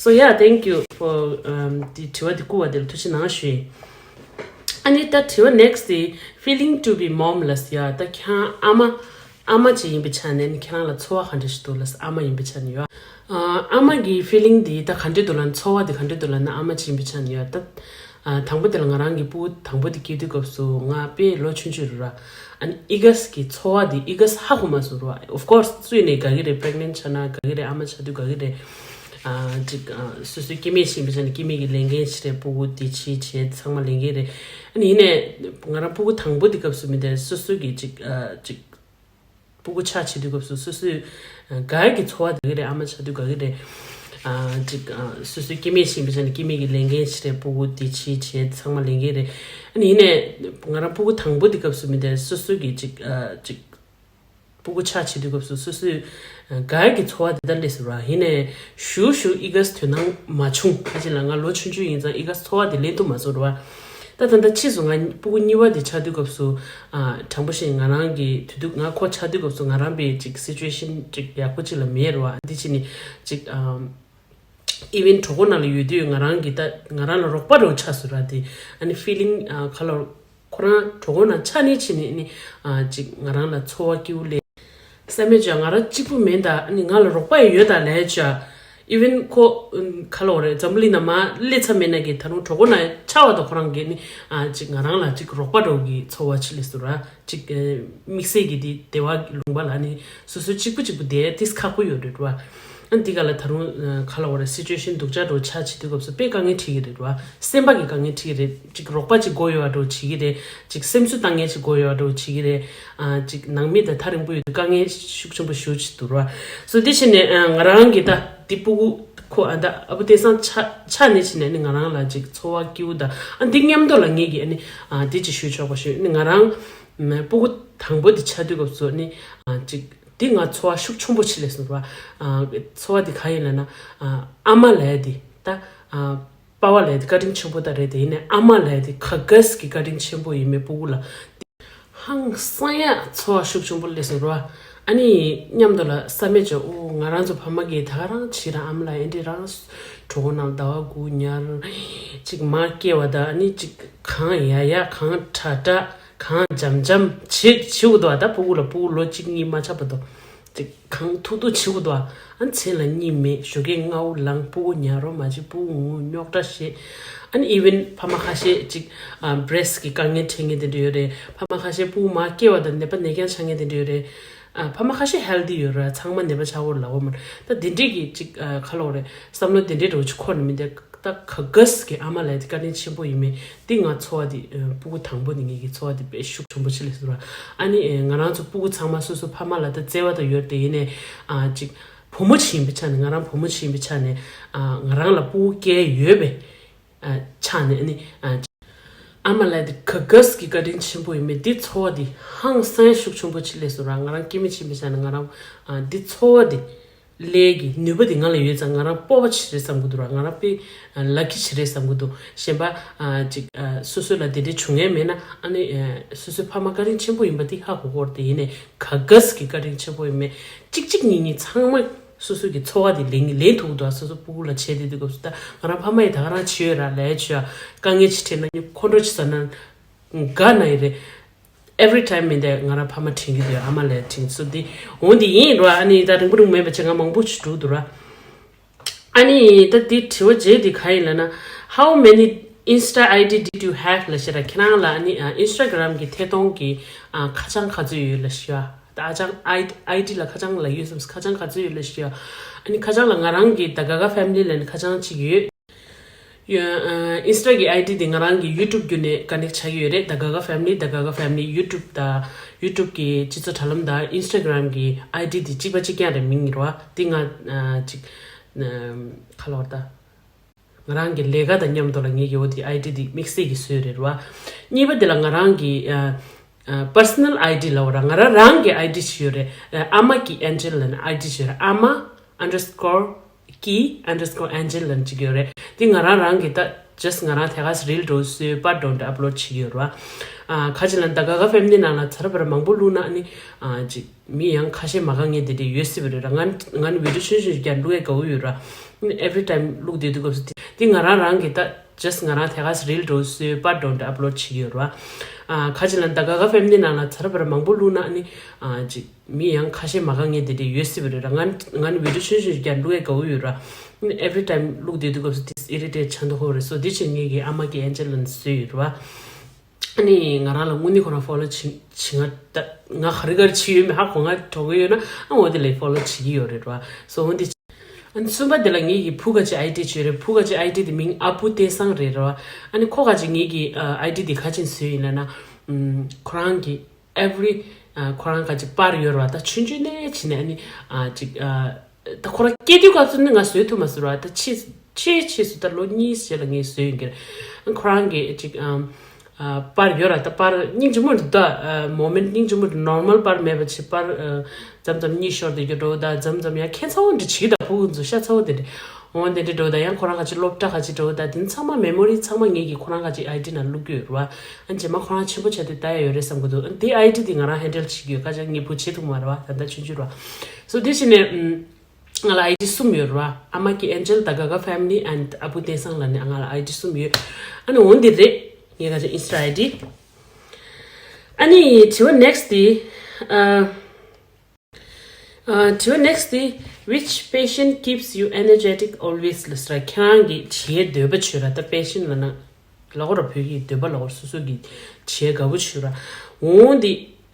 So yeah, thank you for um དེ་དྲི་བ་དེ་བསྐུར་བ་དེ་ལ་ཐུགས་རྗེ་གནང་ཞུ་ཡིན། ཨ་ནི་ད་དྲི་བ་ནེག་སི་ཊི་དེ་feeling to be mom ལབ་ཡ། ད་ཁྱེད་རང་ཨ་མ་ཨ་མ་ཅིག་ཡིན་པའི་ཆ་ནས་ནི་ཁྱེད་རང་ལ་ཚོར་བ་ག་འདྲ་ཞིག་འདུག་ལབ། ཨ་མ་ཡིན་པའི་ཆ་ནས་ཡོད། ཨ་ཨ་མ་གི་ཕི་ལིང་དེ་ད་ག་འདྲ་འདུག་ལབ་ན། ཚོར་བ་དེ་ག་འདྲ་འདུག་ལབ་ན། ཨ་མ་ཅིག་ཡིན་པའི་ཆ་ནས་ཡོད། ད་ཨ་དང་པོ་དེ་ལ་ང་རང་གི་སྤུ་གུ་དང་པོ་དེ་སྐྱེས་དུས་སྐབས་སུ་ང་དཔེ་ལོ་ཆུང་ཆུང་རེད་ར། ཨ་ནི་ཨི་ག་སི་གི་ཚོར་བ་དེ་ཨི་ག་སི་ཧ་གོ་མ་སོང་ར། Of course སུ་ཡིན་ནའི་དགའ་གི་རེད། པི་རེག་ནེན་ཊི་ཆགས་ན་དགའ་གི་རེད། ཨ་མ་ཆགས་དུས་དགའ་གི་རེད། ཨ་ཅིག་ཨ་སོ་སོའི་སྐྱེ་དམན་ཞིག་ཡིན་པའི་ཆ་ནས་སྐྱེ་དམན་གྱི་ལས་འགན་ཞིག་རེད། སྤུ་གུ་དེ་ཆེ་ཆེ་ཚང་མ་ལས་འགན་རེད། ཨ་ནི་ཡིན་ནའི་ང་རང་སྤུ་གུ་དང་པོ་དེ་སྐབས་སུ་མི་དེ་སོ་སོ་གི་ཅིག་ཨ་ཅིག་སྤུ་གུ་ཆགས་བྱེད་དུས་སྐབས་སུ་སོ་སོའི་ཨ་དགའ་གི་ཚོར་བ་དགའ་གི་རེད། ཨ་མ་ཆགས་དུས་དགའ་གི་རེད། ཨ་ཅིག་ཨ་སོ་སོའི་སྐྱེ་དམན་ཞིག་ཡིན་པའི་ཆ་ནས་སྐྱེ་དམན་གྱི་ལས་འགན་ཞིག་རེད། སྤུ་གུ་དེ་ཆེ་ཆེ་ཚང་མ་ལས་འགན་རེད། ཨ་ནི་ཡིན་ནའི་ང་རང་སྤུ་གུ་དང་པོ་དེ་སྐབས་སུ་མི་དེ་སོ་སོ་གི་ཅིག་ཨ་ཅིག་སྤུ་གུ་ཆགས་བྱེད་དུས་སྐབས་སུ་སོ་སོའི་ཨ་དགའ་གི་ཚོར་བ་དེ་ལྟར་སླེབས་སོང་ར། ཡིན་ནའི་ཞུ་ཞུ་ཨི་ག་སི་དོ་སྣང་མ་བྱུང་། ཁ་ཅིག་ལ་ང་ལོ་ཆུང་ཆུང་ཡིན་ཙང་ཨི་ག་སི་ཚོར་བ་དེ་ལེན་ཐུབ་མ་སོང་ར། ད་ད་ལྟ་ཕྱིས་སུ་ང་སྤུ་གུ་གཉིས་པ་དེ་ཆགས་དུས་སྐབས་སུ། ཨ་དྲང་པོ་བཤད་ང་རང་གི་དུས་དུས་ང་ཁོ་ཆགས་དུས་སྐབས་སུ་ང་རང་པའི་ཅིག་སི་ཅུ་ཨེ་ཤན་ཅིག་ཡག་པོ་ཅིག་ལ་མེད་རེད་བ། འདི་ཕྱིས་ནས་ཅིག་ཨམ་ཨི་ཝན་གྲོད་ཁོག་ནང་ལ་ཡོད་དུས་ང་རང་གི་ད་ང་རང་ལ་རོགས་པ་རོགས་ཆགས་སུ་ར་དེ། ཨ་ནི་ཕི་ལིང་ཨ་ག་ལ་ཁོ་རང་གྲོད་ཁོག་ནང་ཆགས་ནས་ཕྱིས་ནས་ནི་ཨ་ཅིག་ང་རང་ལ་ཚོར་བ་སྐྱིད་པོ་སླེབས། བསམ་མེད་ཅག་ང་རང་གཅིག་པུ་མིན་ད། ཨ་ནི་ང་ལ་རོགས་པ་ཡང་ཡོད་ད་ལས་ཅག་ཨི་ཝན་ཁོ་ཨུམ་ག་ལ་འོ་རེད། འཛམ་བུ་གླིང་ནང་མར་སླེབས་ཚར་མེད་ན་གི་ད་རུང་གྲོད་ཁོག་ནང་ཆགས་པ་དང་ཁོ་རང་གི་ནི་ཨ་ཅིག་ང་རང་ལ་ཅིག་རོགས་པ་འདྲ་བོ་གི་ཚོར་བ་ཅིག་སླེབས་སོང་ར། ཅིག་ཨ་དམིགས་བསལ་གྱི་དེ་བདེ་བ་ལུང་པ་ལ་ནི་སོ་སོ་གཅིག་པུ་གཅིག་པུ་བསྡད་དེ་ཁག་པོ་ཡོད་རེད་བ། ཨ་འདི་ག་ལ་ད་རུང་ཨ་ག་ལ་འོ་རེད། སི་ཅུ་ཨེ་ཤན་སྡུག་ཅག་འདྲ་བོ་ཆགས་བྱེད་དུས་སྐབས་སུ་དཔེ་དཀའ་ངལ་འཕྲད་ཀྱི་རེད་བ། སེམས་པ་གི་དཀའ་ངལ་འཕྲད་ཀྱི་རེད། ཅིག་རོགས་པ་ཅིག་དགོས་ཡོད་པ་འདྲ་བོ་བྱེད་ཀྱི་རེད། ཅིག་སེམས་གསོ་བཏང་མཁན་ཅིག་དགོས་ཡོད་པ་འདྲ་བོ་བྱེད་ཀྱི་རེད། ཨ་ཅིག་ནང་མི་དང་ཐག་རིང་པོ་ཡོད་དུས་དཀའ་ངལ་ཤུགས་ཆེན་པོ་ཞེ་པོ་ཅིག་འདུག་ར། སོ་དེ་བྱས་ནས་ཨ་ང་རང་གི་ད་འདི་སྤུ་གུ་ཁོ་ཨ་ད་ཨ་བུ་དེང་སང་ཆགས་ཆགས་ནས་བྱས་ནས་ནི་ང་རང་ལ་ཅིག་ཚོར་བ་སྐྱིད་པོ་དང་ཨ་འདི་མཉམ་དུ་ལ་ངེད་ཀྱིས་ཨ་ནི་ཨ་འདི་ཅིག་ཞུས་ཆོག་པ་ཞུས་ནི་ང་རང་ཨ་སྤུ་གུ་དང་པོ་འདི་ཆགས་དུས་སྐབས་སུ་ནི་ཨ་ཅིག་འདི་ང་ཚོར་བ་ཤུགས་ཆེན་པོ་ཅིག་སླེབས་སོང་ར། ཨ་ཚོར་བ་འདི་ག་ཡིན་ལབ་ན་ཨ་ཨ་མ་ལབ་ཡ་འདི་ད་ཨ་པ་ཕ་ལབ་ཡ་འདི་བཀའ་དྲིན་ཆེན་པོ་ད་རེད། དེ་ཡིན་ནའི་ཨ་མ་ལབ་ཡ་འདི་ག་གས་ཀྱི་བཀའ་དྲིན་ཆེན་པོ་ཡིན་མེད་སྤུ་གུ་ལ། ཧང་སང་ཡ་ཚོར་བ་ཤུགས་ཆེན་པོ་སླེབས་སོང་ར། ཨ་ནི་མཉམ་དུ་ལ་བསམ་མེད་ཅོ་ཨོ་ང་རང་ཚོ་ཕ་མ་གིས་ད་ག་རང་བྱེད་ར། ཨ་མ་ལ་ཨེ་འདྲི་རང་གྲོད་ཁོག་ནང་ཟླ་བ་དགུ་ཉར་ཅིག་མ་སྐྱེ་བ་ད་ཨ་ནི་ཅིག་གང་ཡ་ཡ་གང་ཁྲ་ཁྲ་གང་འཇམ་འཇམ་བྱེད་བྱེད་དགོས་འདུག་ཨ་ད་སྤུ་གུ་ལ་སྤུ་གུ་ལོ་གཅིག་གཉིས་མ་ཆགས་བར་དུ་ཅིག་གང་ཐུག་ཐུག་བྱེད་དགོས་འདུག་ཨ་མཚན་ལ་གཉིད་མེད། ཞོགས་ཀས་སྔ་པོ་ལངས། སྤུ་གུ་ཉལ་རོགས་མ་བྱེད། སྤུ་གུ་ངུ་རྙོག་དྲ་བཤད། ཨ་ནི་ཨི་ཝན་ཕ་མ་ཁ་ཤས་ཅིག་ཨ་བྷི་རེ་སི་ཊི་གི་དཀའ་ངལ་འཕྲད་མཁན་དེ་འདྲ་ཡོད་རེད། ཕ་མ་ཁ་ཤས་སྤུ་གུ་མ་སྐྱེ་བ་དང་ནད་པ་ནད་རྐྱེན་ཆགས་མཁན་དེ་འདྲ་ཡོད་རེད། ཨ་ཕ་མ་ཁ་ཤས་ཧེལ་ཐི་ཡོད་རེད། ཚང་མ་ནད་པ་ཆགས་ཡོད་ལབ་ཡོད་མ་རེད། ད་དེ་འདྲས་ཀྱི་ཅིག་ཨ་ག་ལབ་དགོས་རེད། བསམ་བློ་དེ་འདྲས་འདྲ་བོ་ཅིག་འཁོར་ནས་མི་འདུག་ད་ག་གས་ཀྱི་ཨ་མ་ལབ་ཡ་དེ་བཀའ་དྲིན་ཆེན་པོ་ཡིན་མེད་དེ་ང་ཚོར་བ་དེ་ཨ་སྤུ་གུ་དང་པོ་དེ་ངེད་ཀྱི་ཚོར་བ་དེ་དཔེ་ཤུགས་ཆེན་པོ་ཅིག་སླེབས་སོང་ར། ཨ་ནི་ཨ་ང་རང་ཚོ་སྤུ་གུ་ཚང་མ་སོ་སོ་ཕ་མ་ལ་ད་བརྩེ་བ་དང་ཡོད་དེ་ཡིན་ནའི་ཨ་ཅིག་བུ་མོ་ཅིག་ཡིན་པའི་ཆ་ནས་ང་རང་བུ་མོ་ཅིག་ཡིན་པའི་ཆ་ནས་ཨ་ང་རང་ལ་སྤུ་གུ་སྐྱེས་ཡོད་པའི་ཨ་ཆ་ནས་ཨ་ནི་ཨ་ཨ་མ་ལབ་ཡ་དེ་ག་གས་ཀྱི་བཀའ་དྲིན་ཆེན་པོ་ཡིན་མེད་དེ་ཚོར་བ་དེ་ཧང་སང་ཤུགས་ཆེན་པོ་ཅིག་སླེབས་སོང་ར། ང་རང་སྐྱེ་དམན་ཅིག་ཡིན་པའི་ཆ་ནས་ང་རང་ཨ་འདི་ཚོར་བ་དེ་ལས་ཀྱི་ནུས་པ་དེ་ང་ལ་ཡོད་ཙང་ང་རང་སྤོབས་པ་ཆེ་རེད་བསམ་གི་འདུག་ར། ང་རང་དཔེ་ལ་ཀི་ཆེ་རེད་བསམ་གི་འདུག་གཞན་པ་ཨ་ཅིག་ཨ་སོ་སོ་ལ་དེ་འདྲའི་བྱུང་ཡས་མེད་ན་ཨ་ནི་ཨ་སོ་སོའི་ཕ་མ་བཀའ་དྲིན་ཆེན་པོ་ཡིན་པ་དེ་ཧ་གོ་གི་རེད། དེ་ཡིན་ནའི་ག་གས་ཀྱི་བཀའ་དྲིན་ཆེན་པོ་ཡིན་མེད་གཅིག་གཅིག་གཉིས་གཉིས་ཚང་མ་སོ་སོ་གི་ཚོར་བ་དེ་ལེན་ལེན་ཐུབ་འདུག་སོ་སོ་སྤུ་གུ་ལ་བྱས་དེ་དུས་སྐབས་སུ་ད་ང་རང་ཕ་མ་ཡིས་ད་ག་རང་བྱས་ཡོད་ར། ལས་བྱས་ཡ་དཀའ་ངལ་ཅིག་འཕྲད་ན་ཁོང་ཁྲོ་ཅིག་ཟ་ན་དགའ་ན་ཡི་རེད། Every time མི་འདས་ང་རང་ཕ་མ་དྲན་གྱི་འདུག་ཨ་མ་ལས་དྲན་སོ་འདི་འོང་འདི་ཡིན་ར། ཨ་ནི་ད་རིང་པོ་རིང་མེད་པ་བྱས་ང་མང་པོ་ཞིག་འགྲོ་འདུག་ར། ཨ་ནི་ད་འདི་དྲི་བ་རྗེས་འདི་ག་ཡིན་ལབ་ན། How many Insta I D did you have ལབ་ཤེས་ར། ཁྱེད་རང་ལ་ཨ་ནི་ཨ་Instagram གི་ཐད་གཏོང་གི་ཨ་ཁ་བྱང་ག་ཚོད་ཡོད་ལབ་ཤེས་ར། ད་ཨ་ཅང་I- ID ལ་ཁ་བྱང་ལ་ཡོད་བསམ། ཁ་བྱང་ག་ཚོད་ཡོད་ལབ་ཤེས་ར། ཨ་ནི་ཁ་བྱང་ལ་ང་རང་གི་The Gaga Family ལབ་ནས་ཁ་བྱང་གཅིག་ཡོད། ཡོད། ཨ་Insta གི་I D དེ་ང་རང་གི་YouTube བརྒྱུད་ནས་ཀ་ནེག་བྱ་གི་ཡོད་རེད། The Gaga Family, The Gaga Family YouTube དང་YouTube གི་སྤྱི་ཚོགས་དྲ་ལམ་དང་Instagram གི་I D དེ་གཅིག་པ་གཅིག་རྐྱང་རེད། མིང་རེད་བ། དེ་ང་ཨ་ཅིག་ཨ་ག་ལབ་དགོས་རེད་ད། ང་རང་གི་ལས་ཀ་དང་མཉམ་དུ་ལ་ངེད་ཀྱི་འོ་དེ་I D དེ་དམིགས་བསལ་གྱི་བཟོས་རེད་བ། གཉིས་པ་དེ་ལ་ང་རང་གི་ཨ་ཨ་Personal I D ལབ་དགོས་རེད། ང་རང་རང་གི་I D ཞིག་ཡོད་རེད། ཨ་ཨ་མ་སྐྱིད་ཨན་ཇེ་ལ་ལབ་ནས་I D ཞིག་ཡོད་རེད། ཨ་མ་underscore སྐྱིད་underscore ཨན་ཇེ་ལ་ལབ་ནས་གཅིག་ཡོད་རེད། དེ་ང་རང་རང་གི་ད་just ང་རང་དེ་ག་རིལ་འདྲ་བོ་བཟོས་པར་འདྲ་བོ་འདྲ་ཨབ་ལོཌ་བྱེད་ཀྱི་ཡོད་རེད་བ། ཨ་ཁ་ཅིག་ལ་The Gaga Family ནང་ལ་ཚར་བར་མང་པོ་བླུགས་ན་ཨ་ནི་ཨ་ཅིག་མི་ཡང་ཁ་ཤས་མ་དགའ་མཁན་དེ་འདྲ་ཡོད་སྲིད་པ་རེད་ར། ང་ང་ནི་video ཆུང་ཆུང་ཞིག་ཀྱང་བླུག་ཡས་དགའ་བོ་ཡོད་ར། Every time བླུག་བསྡད་དུས་སྐབས་སུ་དེ་དེ་ང་རང་རང་གི་ད་just ང་རང་དེ་ག་རིལ་འདྲ་བོ་བཟོས་པར་འདྲ་བོ་འདྲ་ཨབ་ལོཌ་བྱེད་ཀྱི་ཡོད་ར། ཨ་ཁ་ཅིག་ལ་The Gaga Family ནང་ལ་ཚར་བར་མང་པོ་བླུགས་ན་ཨ་ནི་ཨ་ཅིག་མི་ཡང་ཁ་ཤས་མ་དགའ་མཁན་དེ་འདྲ་ཡོད་སྲིད་པ་རེད་ར། ང་ང་ནི་video ཆུང་ཆུང་ཞིག་ཀྱང་བླུག་ཡས་དགའ་བོ་ཡོད་ར། Every time བླུག་བསྡད་དུས་སྐབས་སུ་དེ་irritate ཆགས་མདོག་ཁ་པོ་རེད། སོ་དེ་བྱས་ངེད་ཀྱི་ཨ་མ་སྐྱིད་ཨན་ཇེ་ལ་ལབ་ནས་བཟོས་ཡོད་ར་བ། ཨ་ནི་ང་རང་ལ་དངོས་གནས་ཁོ་རང་follow བྱེད་བྱེད་ང་ད་ང་ག་རེ་ག་རེ་བྱེད་ཡོད་མེད་ཧ་གོ་ང་གྲོགས་ཡོད་ན་ཨ་འོ་དེ་ལ་follow བྱེད་ཀྱི་ཡོད་རེད་བ། སོ་འོ་དེ། ཨ་ནི་གསུམ་པ་དེ་ལ་ངེད་ཀྱི་བུ་ག་ཅིག་I D ཅིག་ཡོད་རེད། བུ་ག་ཅིག་I D དེ་མིང་ཨ་བུ་བསྟན་བཟང་རེད་ར་བ། ཨ་ནི་ཁོ་ག་ཅིག་ངེད་ཀྱི་ཨ་I D དེ་ག་ཅིག་བཟོས་ཡིན་ལབ་ན། ཨམ་ཁོ་རང་གི་every ཨ་ཁོ་རང་ག་ཅིག་པར་ཡོད་ར་བ། ད་ཆུང་ཆུང་ནས་བྱས་ནས་ཨ་ནི་ཨ་ཅིག་ཨ་ད་ཁོ་རང་སྐྱེས་དུས་སྐབས་སུ་ནི་ང་བཟོས་ཐུབ་མ་སོང་ར་བ། ད་ཕྱིས་ཕྱིས་ཕྱིས་སུ་ད་ལོ་གཉིས་རྗེས་ལ་ངས་བཟོས་ཡིན་གྱི་རེད། ཨ་ཁོ་རང་གི་ཅིག་ཨམ། ཨ་པར་ཡོད་ར། ད་པར་སྙིང་རྗེ་མོ་རེད་ད། ཨ་མོ་མེན་ཊི་སྙིང་རྗེ་མོ་རེད། ནོར་མལ་པར་མེད་པ་ཅིག་པར་ཨ་མཚམས་མཚམས་གཉིད་ཤོར་བསྡད་རྒྱུ་འདྲ་བོ་ད་མཚམས་མཚམས་ཡང་ཁྱད་མཚར་པོ་འདྲ་བྱེད་ད། ཕྲུ་གུ་ཚོ་ཤ་ཚ་པོ་དེ་འདྲ། འོ་དེ་འདྲ་འགྲོ་ད་ཡང་ཁོ་རང་ག་ཅིག་སློབ་གྲྭ་ག་ཅིག་འགྲོ་ད་དེ་ཚང་མ་མེ་མོ་རི་ཚང་མ་ངེད་ཀྱིས་ཁོ་རང་ག་ཅིག་ཨའི་ཌི་ནང་བླུག་གི་ཡོད་རེད་བ། ཨ་རྗེས་མ་ཁོ་རང་ཆེན་པོ་ཆགས་དུས་ལྟ་ཡ་ཡོད་རེད་བསམ་གི་འདུག་དེ་ཨའི་ཌི་དེ་ང་རང་ཧེན་ཌལ་བྱེད་ཀྱི་ཡོད། ཁ་ཅིག་ངེད་བུ་བྱེད་ཐུབ་མ་རེད་བ། ད་ལྟ་ཆུང་ཆུང་རེད་བ། སོ་དེ་བྱས་ནས་ང་ལ་ཨའི་ཌི་གསུམ་ཡོད་རེད་བ། ཨ་མ་སྐྱིད་ཨན་ཇེལ། ད་ག་ག་ཕེ་མི་ལི། ཨན་ཨ་བུ་བསྟན་སངས་ལབ་ནས་ང་ལ་ཨའི་ཌི་གསུམ་ཡོད། ཨ་ནི་འོ་འདི་རེད། ངས་ག་ཅིག་ཨིན་སི་ཊ་ཨའི་ཌི། ཨ་ནི་དྲི་བ་ནེག་སི་ཊི་དེ། ཨ། ཨ། དྲི་བ་next དེ། Which passion keeps you energetic always ལབ་ས་རེད། ཁྱེད་རང་གི་བྱེད་འདོད་པ་བྱོས་ར། ད་པེ་ཤན་ལབ་ན་ལབ་དགོས་ར། བོད་ཀྱི་འདོད་པ་ལབ་དགོས་ར། སོ་སོ་གི་བྱེད་དགའ་པོ་བྱོས་ར། འོ་འདི་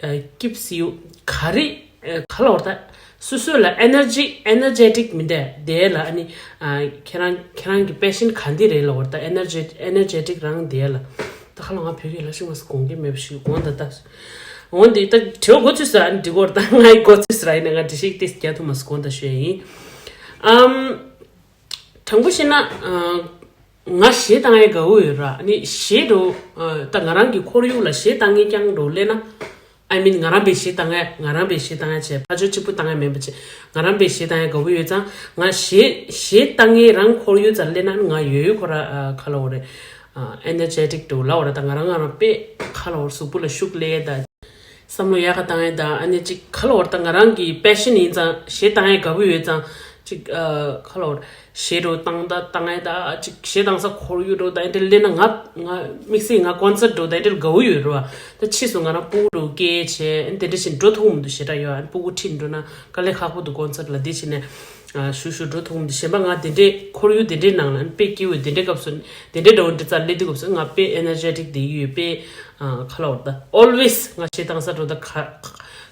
ཨ་keeps you ག་རེ་ཨ་ག་ལབ་དགོས་ར། ད་སོ་སོ་ལ་ཨེ་ནར་ཇི་ཨེ་ནར་ཇེ་ཊིག་མི་འདུག་དེ་ལ། ཨ་ནི་ཨ་ཁྱེད་རང་ཁྱེད་རང་གི་པེ་ཤན་ག་འདི་རེད་ལབ་དགོས་ར། ད་ཨེ་ནར་ཇེ་ཨེ་ནར་ཇེ་ཊིག་རང་དེ་ལ། ད་ཁ་ལ་ང་བོད་སྐད་ལ་ཤི་མ་སི་དགོངས་འགལ་མེད་པ་ཞིག་དགོངས་དག་ད། འོ་འདི་ད་དྲི་བ་འགོ་ཚུགས་ས་འདི་སྐོར་ད་ང་ཡི་འགོ་ཚུགས་ས་ར། ཡིན་ན་ང་འདི་ཞིག་ཏིས་རྒྱ་ཐུ་མ་སི་དགོངས་དག་ཞུ་ཡ་ཡིན། ཨམ། དྲང་པོ་བཤད་ན་ཨ་ང་གཞས་བཏང་ཡ་དགའ་བོ་ཡོད་ར། ཨ་ནི་གཞས་འགྲོ་ཨ་ད་ང་རང་གི་ཁོར་ཡུག་ལ་གཞས་བཏང་ཡ་རྐྱང་འགྲོ་ལེ་ན། I mean ང་རང་པའི་གཞས་བཏང་ཡ། ང་རང་པའི་གཞས་བཏང་ཡ་བྱས། ཕར་ཕྱོགས་གཅིག་པུ་བཏང་ཡ་མིན་པ་བྱས། ང་རང་པའི་གཞས་བཏང་ཡ་དགའ་བོ་ཡོད་ཙང་། ང་གཞས་གཞས་བཏང་ཡ་རང་ཁོར་ཡུག་ཙམ་ལེན་ན་ང་ཡོད་ཡོད་ཁོ་ར་ཨ་ག་ལབ་དགོས་རེད། ཨ་ཨེ་ནར་ཇེ་ཊིག་འགྲོ་ལབ་དགོས་ར། ད་ང་རང་ང་རང་དཔེ་ག་ལབ་དགོས་རེད། གཟུགས་པོ་ལ་ཤུགས་སླེབས་ཡ་ད། བསམ་བློ་ཡག་ག་བཏང་ཡ་ད། ཨ་ནི་ཅིག་ག་ལབ་དགོས་རེད། ད་ང་རང་གི་པེ་ཤན་ཡིན་ཙང་། གཞས་བཏང་ཡ་དགའ་བོ་ཡོད་ཙང་། ཅིག་ཨ་ག་ལབ་དགོས་རེད། གཞས་འགྲོ་བཏང་ད་བཏང་ཡ་ད། ཅིག་གཞས་བཏང་ས་ཁོར་ཡུག་འགྲོ་ད་ཨེ་འདྲ་ལེན་ན་ང་ང་དམིགས་བསལ་ང་ཀོན་སར་འགྲོ་ད་ཨེ་འདྲ་དགའ་བོ་ཡོད་རེད་བ། ད་ཕྱིས་སུ་ང་རང་སྤུ་གུ་འགྲོ་སྐད་བྱས་དེ་འདྲ་བཞིན་འགྲོ་ཐུབ་མི་འདུག་ཞེ་དྲག་ཡོད། ཨ་ནི་སྤུ་གུ་ཁྲིད་འགྲོ་ན་དཀའ་ལས་ཁག་པོ་འདུག་ཀོན་སར་ལ་འདི་བྱས་ནས། ཨ་ཞུ་ཞུ་འགྲོ་ཐུབ་མི་འདུག་གཞན་པ་ང་དེ་འདྲའི་ཁོར་ཡུག་དེ་འདྲའི་ནང་ལ་དཔེ་སྐྱིད་པོ་དེ་འདྲའི་སྐབས་སུ། དེ་འདྲའི་འདྲ་བོ་འདི་རྩར་སླེབས་དུས་སྐབས་སུ་ང་དཔེ་ཨེ་ནར་ཇེ་ཊིག་བསྡད་ཀྱི་ཡོད་པས། ཨ་ག་ལབ་དགོས་རེད། ད་ཨོལ་ཝེས་ང་གཞས་བཏང་ས་འགྲོ་ད་ག་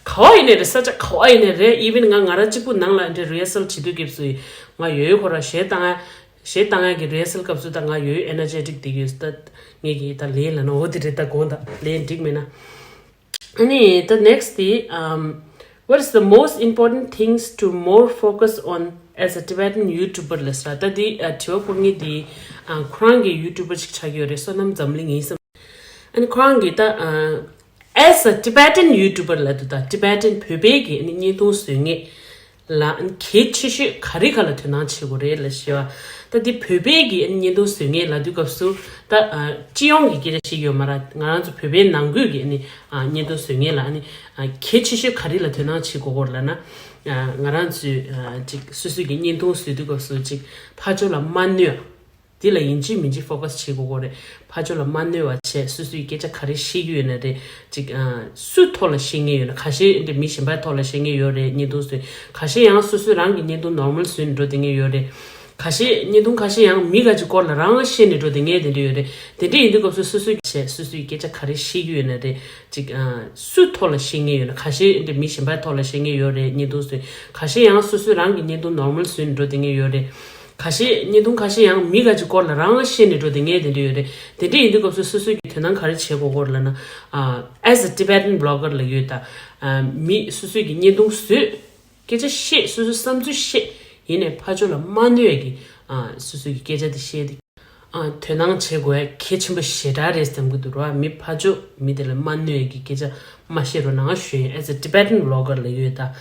ག་བ་ཡིན་ནའི་རེད། ས་ཆ་ག་བ་ཡིན་ནའི་རེད། ཨི་ཝན་ང་ང་རང་གཅིག་པུ་ནང་ལ་འདྲ་རི་ཧར་སལ་བྱེད་དུས་སྐབས་སུ་ང་ཡོད་ཡོད་ཁོ་ར། གཞས་བཏང་ཡ་གཞས་བཏང་ཡ་གི་རི་ཧར་སལ་སྐབས་སུ་ད་ང་ཡོད་ཡོད་ཨེ་ནར་ཇེ་ཊིག་བསྡད་ཀྱི་ཡོད། ད་ངེད་ཀྱིས་ད་ལན་ལབ་ན་འོ་དེ་རེད། ད་དགོངས་དག་ལན་འགྲིག་མེད་ན། ཨ་ནི་the next དེ། um, what is the most important things to more focus on as a Tibetan YouTuber ལབ་ས། ད་དེ་ཨ་དྲི་བ་བཀོད་མཁན་དེ་ཨ་ཁོ་རང་གི་ཡུ་ཊུ་བར་ཅིག་ཆགས་ཀྱི་ཡོད་རེད། བསོད་ནམས་འཛམ་གླིང་ཡིན་བསམ། ཨ་ནི་ཁོ་རང་གིས་ད་ཨ་as a Tibetan YouTuber ལབ་དུས་ད་ཊི་བེ་ཊན་བོད་པའི་གི་ཨ་ནི་བརྙན་ཐུང་བཟོ་མཁན་ལ་གལ་ཆེ་ཤོས་ག་རེ་ག་ལ་དོ་སྣང་བྱེད་དགོས་རེད་ལབ་ཞུ་བ། ད་འདི་བོད་པའི་གི་ཨ་ནི་བརྙན་ཐུང་བཟོ་མཁན་ལབ་དུས་སྐབས་སུ་ད་ཨ་སྤྱི་ཡོངས་ཀྱི་སྐད་ཆ་བཤད་ཀྱི་ཡོད་མ་རེད། ང་རང་ཚོ་བོད་པའི་ནང་ཁུལ་གྱི་ཨ་ནི་ཨ་བརྙན་ཐུང་བཟོ་མཁན་ལ་ཨ་ནི་ཨ་གལ་ཆེ་ཤོས་ག་རེ་ལ་དོ་སྣང་བྱེད་དགོས་ཀྱི་ཡོད་རེད་ལབ་ན། ཨ་ང་རང་ཚོས་ཨ་ཅིག་སོ་སོའི་གི་བརྙན་ཐུང་བཟོ་དུས་སྐབས་སུ་ཅིག་ཕར་ཕྱོགས་ལ་མ་གནོད། འདི་ལ་ཡིན་གཅིག་མིན་གཅིག་ཕོ་ཁ་སི་བྱེད་དགོས་ཀྱི་ཡོད་རེད། ཕར་ཕྱོགས་ལ་མ་གནོད་པ་བྱས། སོ་སོའི་སྐད་ཆ་ག་རེ་བཤད་ཀྱི་ཡོད་ན་རེད། ཅིག་ཨ་སུའི་ཐོག་ལ་བཤད་མཁན་ཡོད་ན། ཁ་ཤས་འདི་མི་གཞན་པའི་ཐོག་ལ་བཤད་མཁན་ཡོད་རེད། བརྙན་ཐུང་བཟོས། ཁ་ཤས་ཡང་སོ་སོ་རང་གི་བརྙན་ཐུང་ནོར་མལ་བཟོས་ནས་འགྲོ་བསྡད་མཁན་ཡོད་རེད། ཁ་ཤས་བརྙན་ཐུང་ཁ་ཤས་ཡང་མི་ག་ཅིག་སྐོར་ལ་རང་བཤད་ནས་འགྲོ་བསྡད་མཁན་དེ་འདྲ་ཡོད་རེད། དེ་འདྲ་ཡིན་དུས་སྐབས་སུ་སོ་སོའི་བྱས། སོ་སོའི་སྐད་ཆ་ག་རེ་བཤད་ཀྱི་ཡོད་ན་རེད། ཅིག་ཨ་སུའི་ཐོག་ལ་བཤད་མཁན་ཡོད་ན། ཁ་ཤས་འདི་མི་གཞན་པའི་ཐོག་ལ་བཤད་མཁན་ཡོད་རེད། བརྙན་ཐུང་བཟོས། ཁ་ཤས་ཡང་སོ་སོ་རང་གི་བརྙན་ཐུང་ནོར་མལ་བཟོས་ནས་འགྲོ་བསྡད་མཁན་ཡོད་རེད། ཁ་ཤས་བརྙན་ཐུང་ཁ་ཤས་ཡང་མི་ག་ཅིག་སྐོར་ལ་རང་བཤད་ནས་འགྲོ་བསྡད་མཁན་དེ་འདྲ་ཡོད་རེད། དེ་འདྲ་ཡིན་དུས་སྐབས་སུ་སོ་སོའི་གི་དོ་སྣང་ག་རེ་བྱེད་དགོས་ཀྱི་ཡོད་རེད་ལབ་ན། ཨ་as a Tibetan blogger ལབ་ཡོད་ད། ཨ་མི་སོ་སོའི་གི་བརྙན་ཐུང་བཟོས། སྐད་ཆ་བཤད། སོ་སོའི་བསམ་ཚུལ་བཤད། ཡིན་ནའི་ཕར་ཕྱོགས་ལ་མ་གནོད་ཡ་གི་ཨ་སོ་སོའི་གི་སྐད་ཆ་དེ་བཤད་དེ། ཨ་དོ་སྣང་བྱེད་དགོས་ཡ་གལ་ཆེན་པོ་ཞེ་དྲག་རེད་བསམ་གྱི་འདུག་ར། མི་ཕར་ཕྱོགས་མི་དེ་ལ་མ་གནོད་ཡ་གི་སྐད་ཆ་མ་བཤད་རོགས་གནང་ཞུ་ཡིན། As a Tibetan blogger ལབ་ཡོད་ད།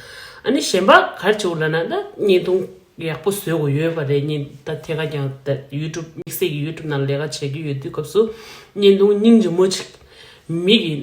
ཨ་ནི་གཞན་པ་ག་རེ་བྱེད་དགོས་ལབ་ན། ད་བརྙན་ཐུང་ཡག་པོ་བཟོ་དགོས་ཡོད་པ་རེད། བརྙན་ད་ཐད་ཀར་ཀྱང་ད་ཡུ་ཊུབ་དམིགས་བསལ་གྱི་ཡུ་ཊུབ་ནང་ལས་ཀ་བྱེད་ཀྱི་ཡོད་དུས་སྐབས་སུ་བརྙན་ཐུང་སྙིང་རྗེ་མོ་ཅིག་མི་གི་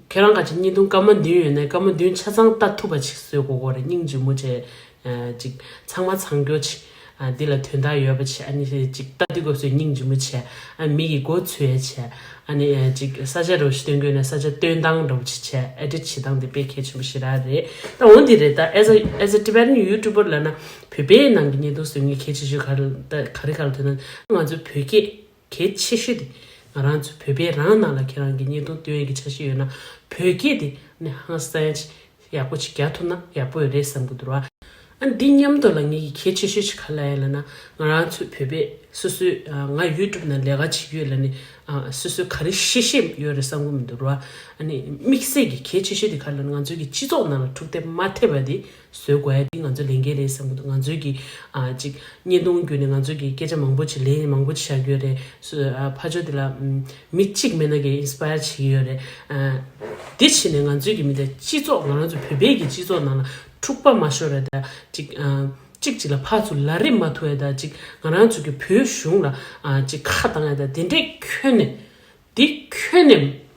ཁྱེད་རང་ག་ཅིག་བརྙན་ཐུང་སྐར་མ་བདུན་ཡོད་ན་སྐར་མ་བདུན་ཆ་ཚང་ལྟ་ཐུབ་པ་ཅིག་བཟོ་དགོས་ཀྱི་རེད། སྙིང་རྗེ་མོ་བྱས། ཨ་ཅིག་ཚང་མ་ཚང་སྐྱོ་ཅིག་ཨ་འདི་ལ་དོན་དག་ཡོད་པ་བྱས། ཨ་ནི་ཅིག་ལྟ་དུས་སྐབས་སུ་སྙིང་རྗེ་མོ་བྱས། ཨ་མི་གི་མགོ་ཚོས་བྱས། ཨ་ནི་ཨ་ཅིག་ས་ཆ་འདྲ་བོ་ཞིག་སྟོན་དགོས་ན་ས་ཆ་སྟོན་སྟངས་འདྲ་བོ་ཅིག་བྱས། ཨེ་ཌིཊ་བྱེད་སྟངས་དེ་དཔེ་གལ་ཆེན་པོ་ཞེ་དྲག་རེད། ད་འོ་འདི་རེད། ད་as a as a Tibetan YouTuber ལབ་ན་བོད་པའི་ནང་གི་བརྙན་ཐུང་བཟོ་མཁན་གལ་ཆེ་ཤོས་ག་རེ་ད་ག་རེ་ག་ལ་དོན་ན། ང་ཚོ་བོད་སྐད་གལ་ཆེ་ཤོས་དེ་ང་རང་ཚོ་བོད་པའི་རང་ནང་ལ་ཁྱེད་རང་གི་བརྙན་ཐུང་སྟོན་ཡས་ཀྱི་འཆར་གཞི་ཡོད་ན། བོད་སྐད་དེ་ནི་ཧང་སང་ཅིག་ཡག་པོ་ཅིག་རྒྱག་ཐུབ་ན་ཡག་པོ་ཡོད་རེད་བསམ་གྱི་འདུག་ར། ཨ་འདི་མཉམ་དུ་ལ་ངེད་ཀྱི་གལ་ཆེ་ཤོས་ཅིག་ག་ལ་ཡ་ལབ་ན། ང་རང་ཚོ་བོད་པས་སོ་སོའི་ཨ་ང་ཡུ་ཊུབ་ནང་ལས་ཀ་བྱེད་ཀྱི་ཡོད་ལབ་ནས། ཨ་སོ་སོའི་ག་རེ་ཤེས་ཤེས་ཡོད་རེད་བསམ་གྱི་མི་འདུག་ར། ཨ་ནི་དམིགས་བསལ་གྱི་གལ་ཆེ་ཤོས་དེ་ག་ལ་ང་ཚོའི་གི་སྤྱི་ཚོགས་ནང་ལ་འཁྲུག་རྩོད་མ་ཐེབས་པ་དེ་བཟོ་དགོས་ཡ་དེ་ང་ཚོའི་ལས་འགན་རེད་བསམ་གྱི་འདུག་ང་ཚོའི་གི་ཨ་ཅིག་བརྙན་ཐུང་བརྒྱུད་ནས་ང་ཚོའི་གི་སྐད་ཆ་མང་པོ་ཅིག་ལན་མང་པོ་ཅིག་བཞག་གི་ཡོད་རེད། སོ་ཨ་ཕར་ཕྱོགས་དེ་ལ་ཨམ་མི་གཅིག་མིན་ན་གི་ཨིན་སི་པ་ཡར་བྱེད་ཀྱི་ཡོད་རེད། ཨ་དེ་བྱས་ནས་ང་ཚོའི་གི་མི་དེ་སྤྱི་ཚོགས་ང་རང་ཚོ་བོད་པའི་གི་སྤྱི་ཚོགས་ནང་ལ་འཁྲུག་པ་མ་ཤོར་ར། ད་ཅིག་ཨ་ གཅིག་གཅིག་ལ་ཕར་ཚུར་ལ་རེ་མ་ཐུག་ཡ་ད་ཅིག་ང་རང་ཚོ་གི་བོད་གཞུང་ལ་ཨ་ཅིག་ཁ་བཏང་ཡ་ད་དེ་འདྲས་ཁྱོན་ནས། འདི་ཁྱོན་ནས་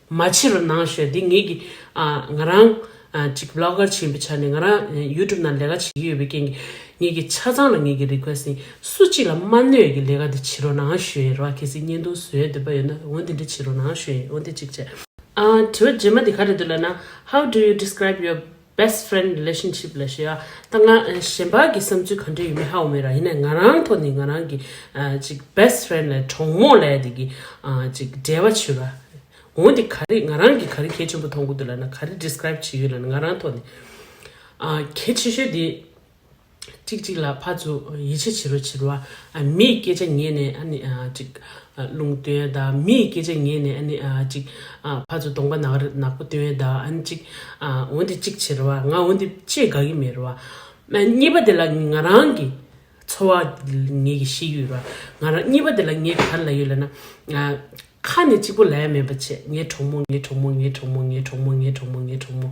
མ་བྱེད་རོགས་གནང་ཞུ་ཡ། འདི་ངེད་ཀྱི་ཨ་ང་རང་ཨ་ཅིག་བི་ལོག་གར་བྱེད་པའི་ཆ་ནས་ང་རང་ཡུ་ཊུབ་ནང་ལས་ཀ་བྱེད་ཀྱི་ཡོད་པའི་རྐྱེན་གྱིས་ངེད་ཀྱི་ཆ་ཚང་ལ་ངེད་ཀྱི་རི་ཁུ་ཨེ་སི་ཊི་ཡིན། སུ་གཅིག་ལ་མ་གནོད་ཡ་གི་ལས་ཀ་འདི་བྱེད་རོགས་གནང་ཞུ་ཡ་རེད་བ། གལ་སྲིད་བརྙན་ཐུང་བཟོ་ཡ་འདོད་པ་ཡོད་ན་འོ་འདི་འདྲ་བྱེད་རོགས་གནང་ཞུ་ཡ། འོ་འདི་གཅིག་བྱས། ཨ་དྲི་བ་རྗེས་མ་འདི་ག་རེ་འདུག་ལབ་ན། How do you describe your best friend relationship? ལབ་ཞུ་ཡ། ད་ང་ཨ་གཞན་པ་གི་བསམ་ཚུལ་ག་འདྲ་ཡོད་མེད་ཧ་གོ་མེད་ར། ཡིན་ནའི་ང་རང་ཐོག་ནས་ང་རང་གི་ཨ་ཅིག་best friend ལབ་གྲོགས་མོ་ལབ་ཡ་དེ་གི་ཨ་ཅིག་འབྲེལ་བ་བྱེད་ར། འོ་འདི་ག་རེ་ང་རང་གི་ག་རེ་གལ་ཆེན་པོ་མཐོང་གི་འདུག་ལབ་ན། ག་རེ་describe བྱེད་ཡོད་ལབ་ན། ང་རང་ཐོག་ནས་ཨ་གལ་ཆེ་ཤོས་དེ་གཅིག་གཅིག་ལ་ཕར་ཚུར་ཡིད་ཆེས་བྱེད་རོགས་བྱེད་རོགས། ཨ་མིའི་སྐད་ཆ་ཉན་ནས་ཨ་ནི་ཨ་ཅིག་ཨ་རླུང་བཏོན་ཡ་དང་། མིའི་སྐད་ཆ་ཉན་ནས་ཨ་ནི་ཨ་ཅིག་ཨ་ཕར་ཚུར་གདོང་པ་ནག་རེ་ནག་པོ་བཏོན་ཡ་དང་། ཨ་ནི་ཅིག་ཨ་འོ་འདི་གཅིག་བྱེད་རོགས། ང་འོ་འདི་ཅིག་དགའ་གི་མེད་རོགས། ཨ་གཉིས་པ་དེ་ལ་ང་རང་གི་ཚོར་བ་ངེད་ཀྱིས་ཤེས་ཀྱི་ཡོད་རོགས། ང་རང་གཉིས་པ་དེ་ལ་ངས་ག་རེ་ལབ་ཡོད་ལབ་ན། ཨ་ཁ་ནས་གཅིག་པོ་ལབ་ཡ་མེད་པ་བྱས། ངའི་གྲོགས་མོ། ངའི་གྲོགས་མོ། ངའི་གྲོགས་མོ། ངའི་གྲོགས་མོ། ངའི་གྲོགས་མོ། ངའི་གྲོགས་མོ།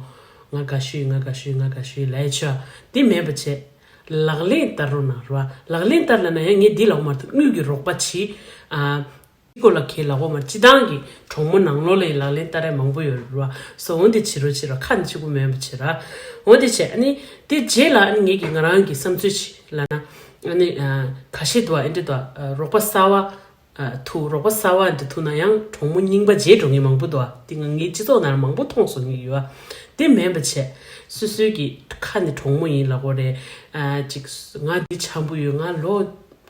ང་དགའ་ཤོས་ཡིན། ང་དགའ་ཤོས་ཡིན། ང་དགའ་ཤོས་ཡིན་ལབ་ཡ་བྱས། འདི་མེད་པ་བྱས། ལག་ལེན་བསྟར་རོགས་གནང་རོགས། ལག་ལེན་བསྟར་ལབ་ན་ཡང་ངས་འདི་ལབ་མ་ཐུབ། དངུལ་གྱི་རོགས་པ་བྱེད། ཨ་འདི་སྐོར་ལ་ཁས་ལབ་གོ་མ། སྤྱི་བཏང་གི་གྲོགས་མོ་ནང་ལོགས་ལ་ཡི་ལག་ལེན་བསྟར་ཡ་མང་པོ་ཡོད་རོགས། སོ་འོ་འདི་བྱེད་རོགས་བྱེད་རོགས། ཁ་ནས་གཅིག་པོ་མེད་པ་བྱེད་ར། འོ་འདི་བྱས། ཨ་ནི་འདི་རྗེས་ལ་ཨ་ནི་ངེད་ཀྱིས་ང་རང་གི་བསམ་ཚུལ་ཅིག་ལབ་ན། ཨ་ནི་ཨ་ཁ་ཤས་འདུག་ཨ་འདི་འདུག་ཨ་རོགས་པ་གསར་པ། ཨ་ཐུག་རོགས་པ་གསར་པ་འདི་ཐུག་ན་ཡང་གྲོགས་མོ་རྙིང་པ་བརྗེད་འགྲོ་མཁན་མང་པོ་འདུག་ཨ། དེ་ང་ངའི་སྤྱི་ཚོགས་ནང་ལ་མང་པོ་མཐོང་སོང་ངེས་ཡོད་ཨ། དེ་མེད་པ་བྱས། སོ་སོའི་གི་ཁ་ནས་གྲོགས་མོ་ཡིན་ལབ་དགོས་རེད། ཨ་ཅིག་ང་འདི་འཆམ་པོ་ཡོད། ང་ལོ་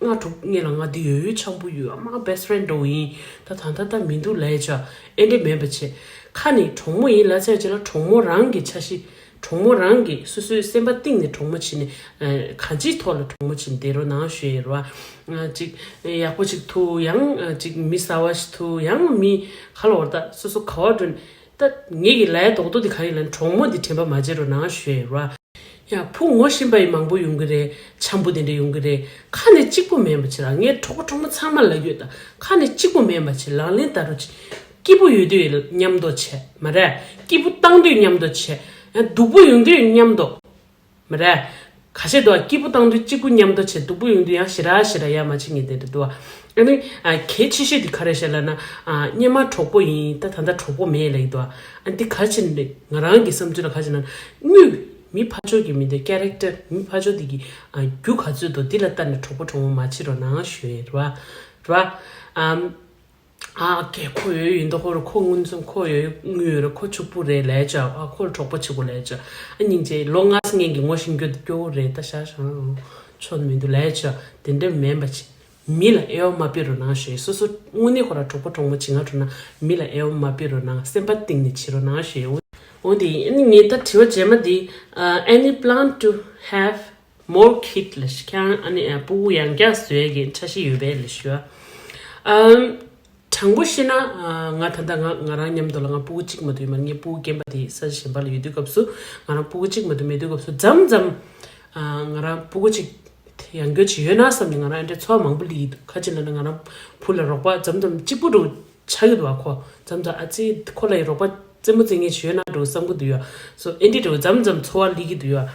ལྔ་དྲུག་སྔོན་ལ་ང་འདི་ཡོད་ཡོད་འཆམ་པོ་ཡོད། ཨ་མ་best friend འདྲ་བོ་ཡིན། ད་ད་ད་ད་མི་འདུག་ལབ་ཡ་ཅིག་ཨེ་འདྲ་མེད་པ་བྱས། ཁ་ནས་གྲོགས་མོ་ཡིན་ལབ་ཚར་རྗེས་ལ་གྲོགས་མོ་རང་གི་འཆར་གཞི། གྲོགས་མོ་རང་གིས་སོ་སོའི་སེམས་པ་གཏིང་ནས་གྲོགས་མོ་བྱས་ནས་ཨ་གང་ཅིའི་ཐོག་ལ་གྲོགས་མོ་བྱས་ནས་བསྡད་རོགས་གནང་ཞུ་ཡ་རེད་བ། ཨ་ཅིག་ཡག་པོ་ཅིག་ཐུག་ཡང་ཨ་ཅིག་མི་གསར་པ་ཞིག་ཐུག་ཡང་མི་ག་ལ་བར་ད་སོ་སོ་ག་བར་འགྲོ་ནས། ད་ངེད་ཀྱི་ལབ་ཡ་རྡོག་རྡོག་འདི་ག་རེ་ལབ་ན། གྲོགས་མོ་འདི་དྲན་པ་མ་བརྗེད་རོགས་གནང་ཞུ་ཡ་རེད་བ། ཡ་བུ་ངོ་ཤེས་པ་ཡི་མང་པོ་ཡོང་གི་རེད། འཆམ་པོ་དེ་འདྲ་ཡོང་གི་རེད། ཁ་ནས་གཅིག་པོ་མེད་པ་བྱེད་ར། ངའི་གྲོགས་པོ་གྲོགས་མོ་ཚང་མ་ལ་ཡོད་ད། ཁ་ནས་གཅིག་པོ་མེད་པ་བྱེད། ལག་ལེན་བསྟར་རོགས་བྱེད། སྐྱིད་པོ་ཡོད་དུས་མཉམ་དུ་བྱེད་མ་རེད། སྐྱིད་པོ་བཏང་དུས་མཉམ་དུ་བྱེད། ཡང་སྡུག་པོ་ཡོང་དུས་མཉམ་དུ་མ་རེད། ཁ་ཤས་འདུག་ཨ། སྐྱིད་པོ་བཏང་དུས་གཅིག་པུ་མཉམ་དུ་བྱེད། སྡུག་པོ་ཡོང་དུས་ཡང་ཞེ་དྲག་ཞེ་དྲག་ཡ་མ་བྱེད་མཁན་དེ་འདྲ་འདུག་ཨ། ཨ་ནི་ཨ་གལ་ཆེ་ཤོས་དེ་ག་རེ་བཤད་ལབ་ན། ཨ་སྔོན་མ་གྲོགས་པོ་ཡིན། ད་ད་ལྟ་གྲོགས་པོ་མེད་ལབ་ཀྱི་འདུག་ཨ། ཨ་འདི་ག་རེ་བྱེད་ནི་རེད། ང་རང་གི་བསམ་ཚུལ་ལ་ག་རེ་བྱེད་ན། དངུལ། མི་ཕར་ཕྱོགས་ཀྱི་མི་འདི་character། མི་ཕར་ཕྱོགས་འདི་གི་ཨ་རྒྱུ་ག་ཚོད་འདུག་འདི་ལ་ལྟ་ནས་གྲོགས་པོ་གྲོགས་མོ་མ་བྱེད་རོགས་གནང་ཞུ་ཡ་རེད་བ། རེད་བ། ཨམ། ཨ་ཀེ་ཁོ་ཡོད་ཡོད་འདུག་ཁོ་ར་ཁོ་མངོན་སུམ་ཁོ་ཡོད་དངུལ་ཡོད་ར། ཁོ་ཕྱུག་པོ་རེད་ལབ་ཡ་ཅིག་ཨ་ཁོ་ལ་གྲོགས་པོ་བྱེད་དགོས་ལབ་ཡ་ཅིག་ཨ་སྙིང་རྗེ། ལོ་ལྔ་སྔོན་གྱི་ངོ་ཤེས་རྒྱུ་སྐྱོ་བོ་རེད། ད་ཤ་ཤ་ཆོ་མི་འདུག་ལབ་ཡ་ཅིག་དེ་འདྲ་མིན་པ་བྱེད། མི་ལ་དབྱེ་བ་མ་དཔྱད་རོགས་གནང་ཞུ་ཡ། སོ་སོ་དངོས་གནས་ཁོ་ར་གྲོགས་པོ་གྲོགས་མོ་བྱེད་ང་འགྲོ་ན་མི་ལ་དབྱེ་བ་མ་དཔྱད་རོགས་གནང་། སེམས་པ་གཏིང་ནས་བྱེད་རོགས་གནང་ཞུ་ཡ། འོ་དེ་ཨ་ནི་ངས་ད་དྲི་བ་རྗེས་མ་འདི། Uh, any plan to have more kid? ལབ་ཤག་ཁྱེད་རང་ཨ་ནི་ཨ་སྤུ་གུ་ཡང་བསྐྱར་བཟོ་ཡས་ཀྱི་འཆར་གཞི་ཡོད་པས་ལབ་ཤག་ཨམ། དྲང་པོ་བཤད་ན་ཨ་ང་ད་ལྟ་ང་ང་རང་མཉམ་དུ་ལ་ང་སྤུ་གུ་གཅིག་མ་གཏོགས་ཡོད་མ་རེད། ངའི་སྤུ་གུ་རྒན་པ་དེ་ས་ཆ་གཞན་པ་ལ་ཡོད་དུས་སྐབས་སུ། ང་རང་སྤུ་གུ་གཅིག་མ་གཏོགས་མེད་དུས་སྐབས་སུ་མཚམས་མཚམས་ཨ་ང་རང་སྤུ་གུ་གཅིག་ཡང་སྐྱར་ཅིག་ཡོད་ན་བསམ་ནས་ང་རང་ཨེ་འདྲའི་ཚོར་བ་མང་པོ་སླེབས་ཀྱི་འདུག་ག་ཅི་ལབ་ན་ང་རང་བུ་ལ་རོགས་པ་མཚམས་མཚམས་གཅིག་པུ་འདྲ་བོ་ཆགས་ཀྱི་འདུག་བ། ཁོ་མཚམས་མཚམས་ཨ་ཙི་ཁོ་ལ་ཡི་རོགས་པ་རྩེད་མོ་རྩེ་མཁན་ཞིག་ཡོད་ན་འགྲོ་བསམ་གྱི་འདུག་ཡ། སོ་ཨེ་འདྲི་འདྲ་བོ་མཚམས་མཚམས་ཚོར་བ་སླེབས་ཀྱི་འདུག་ཡ།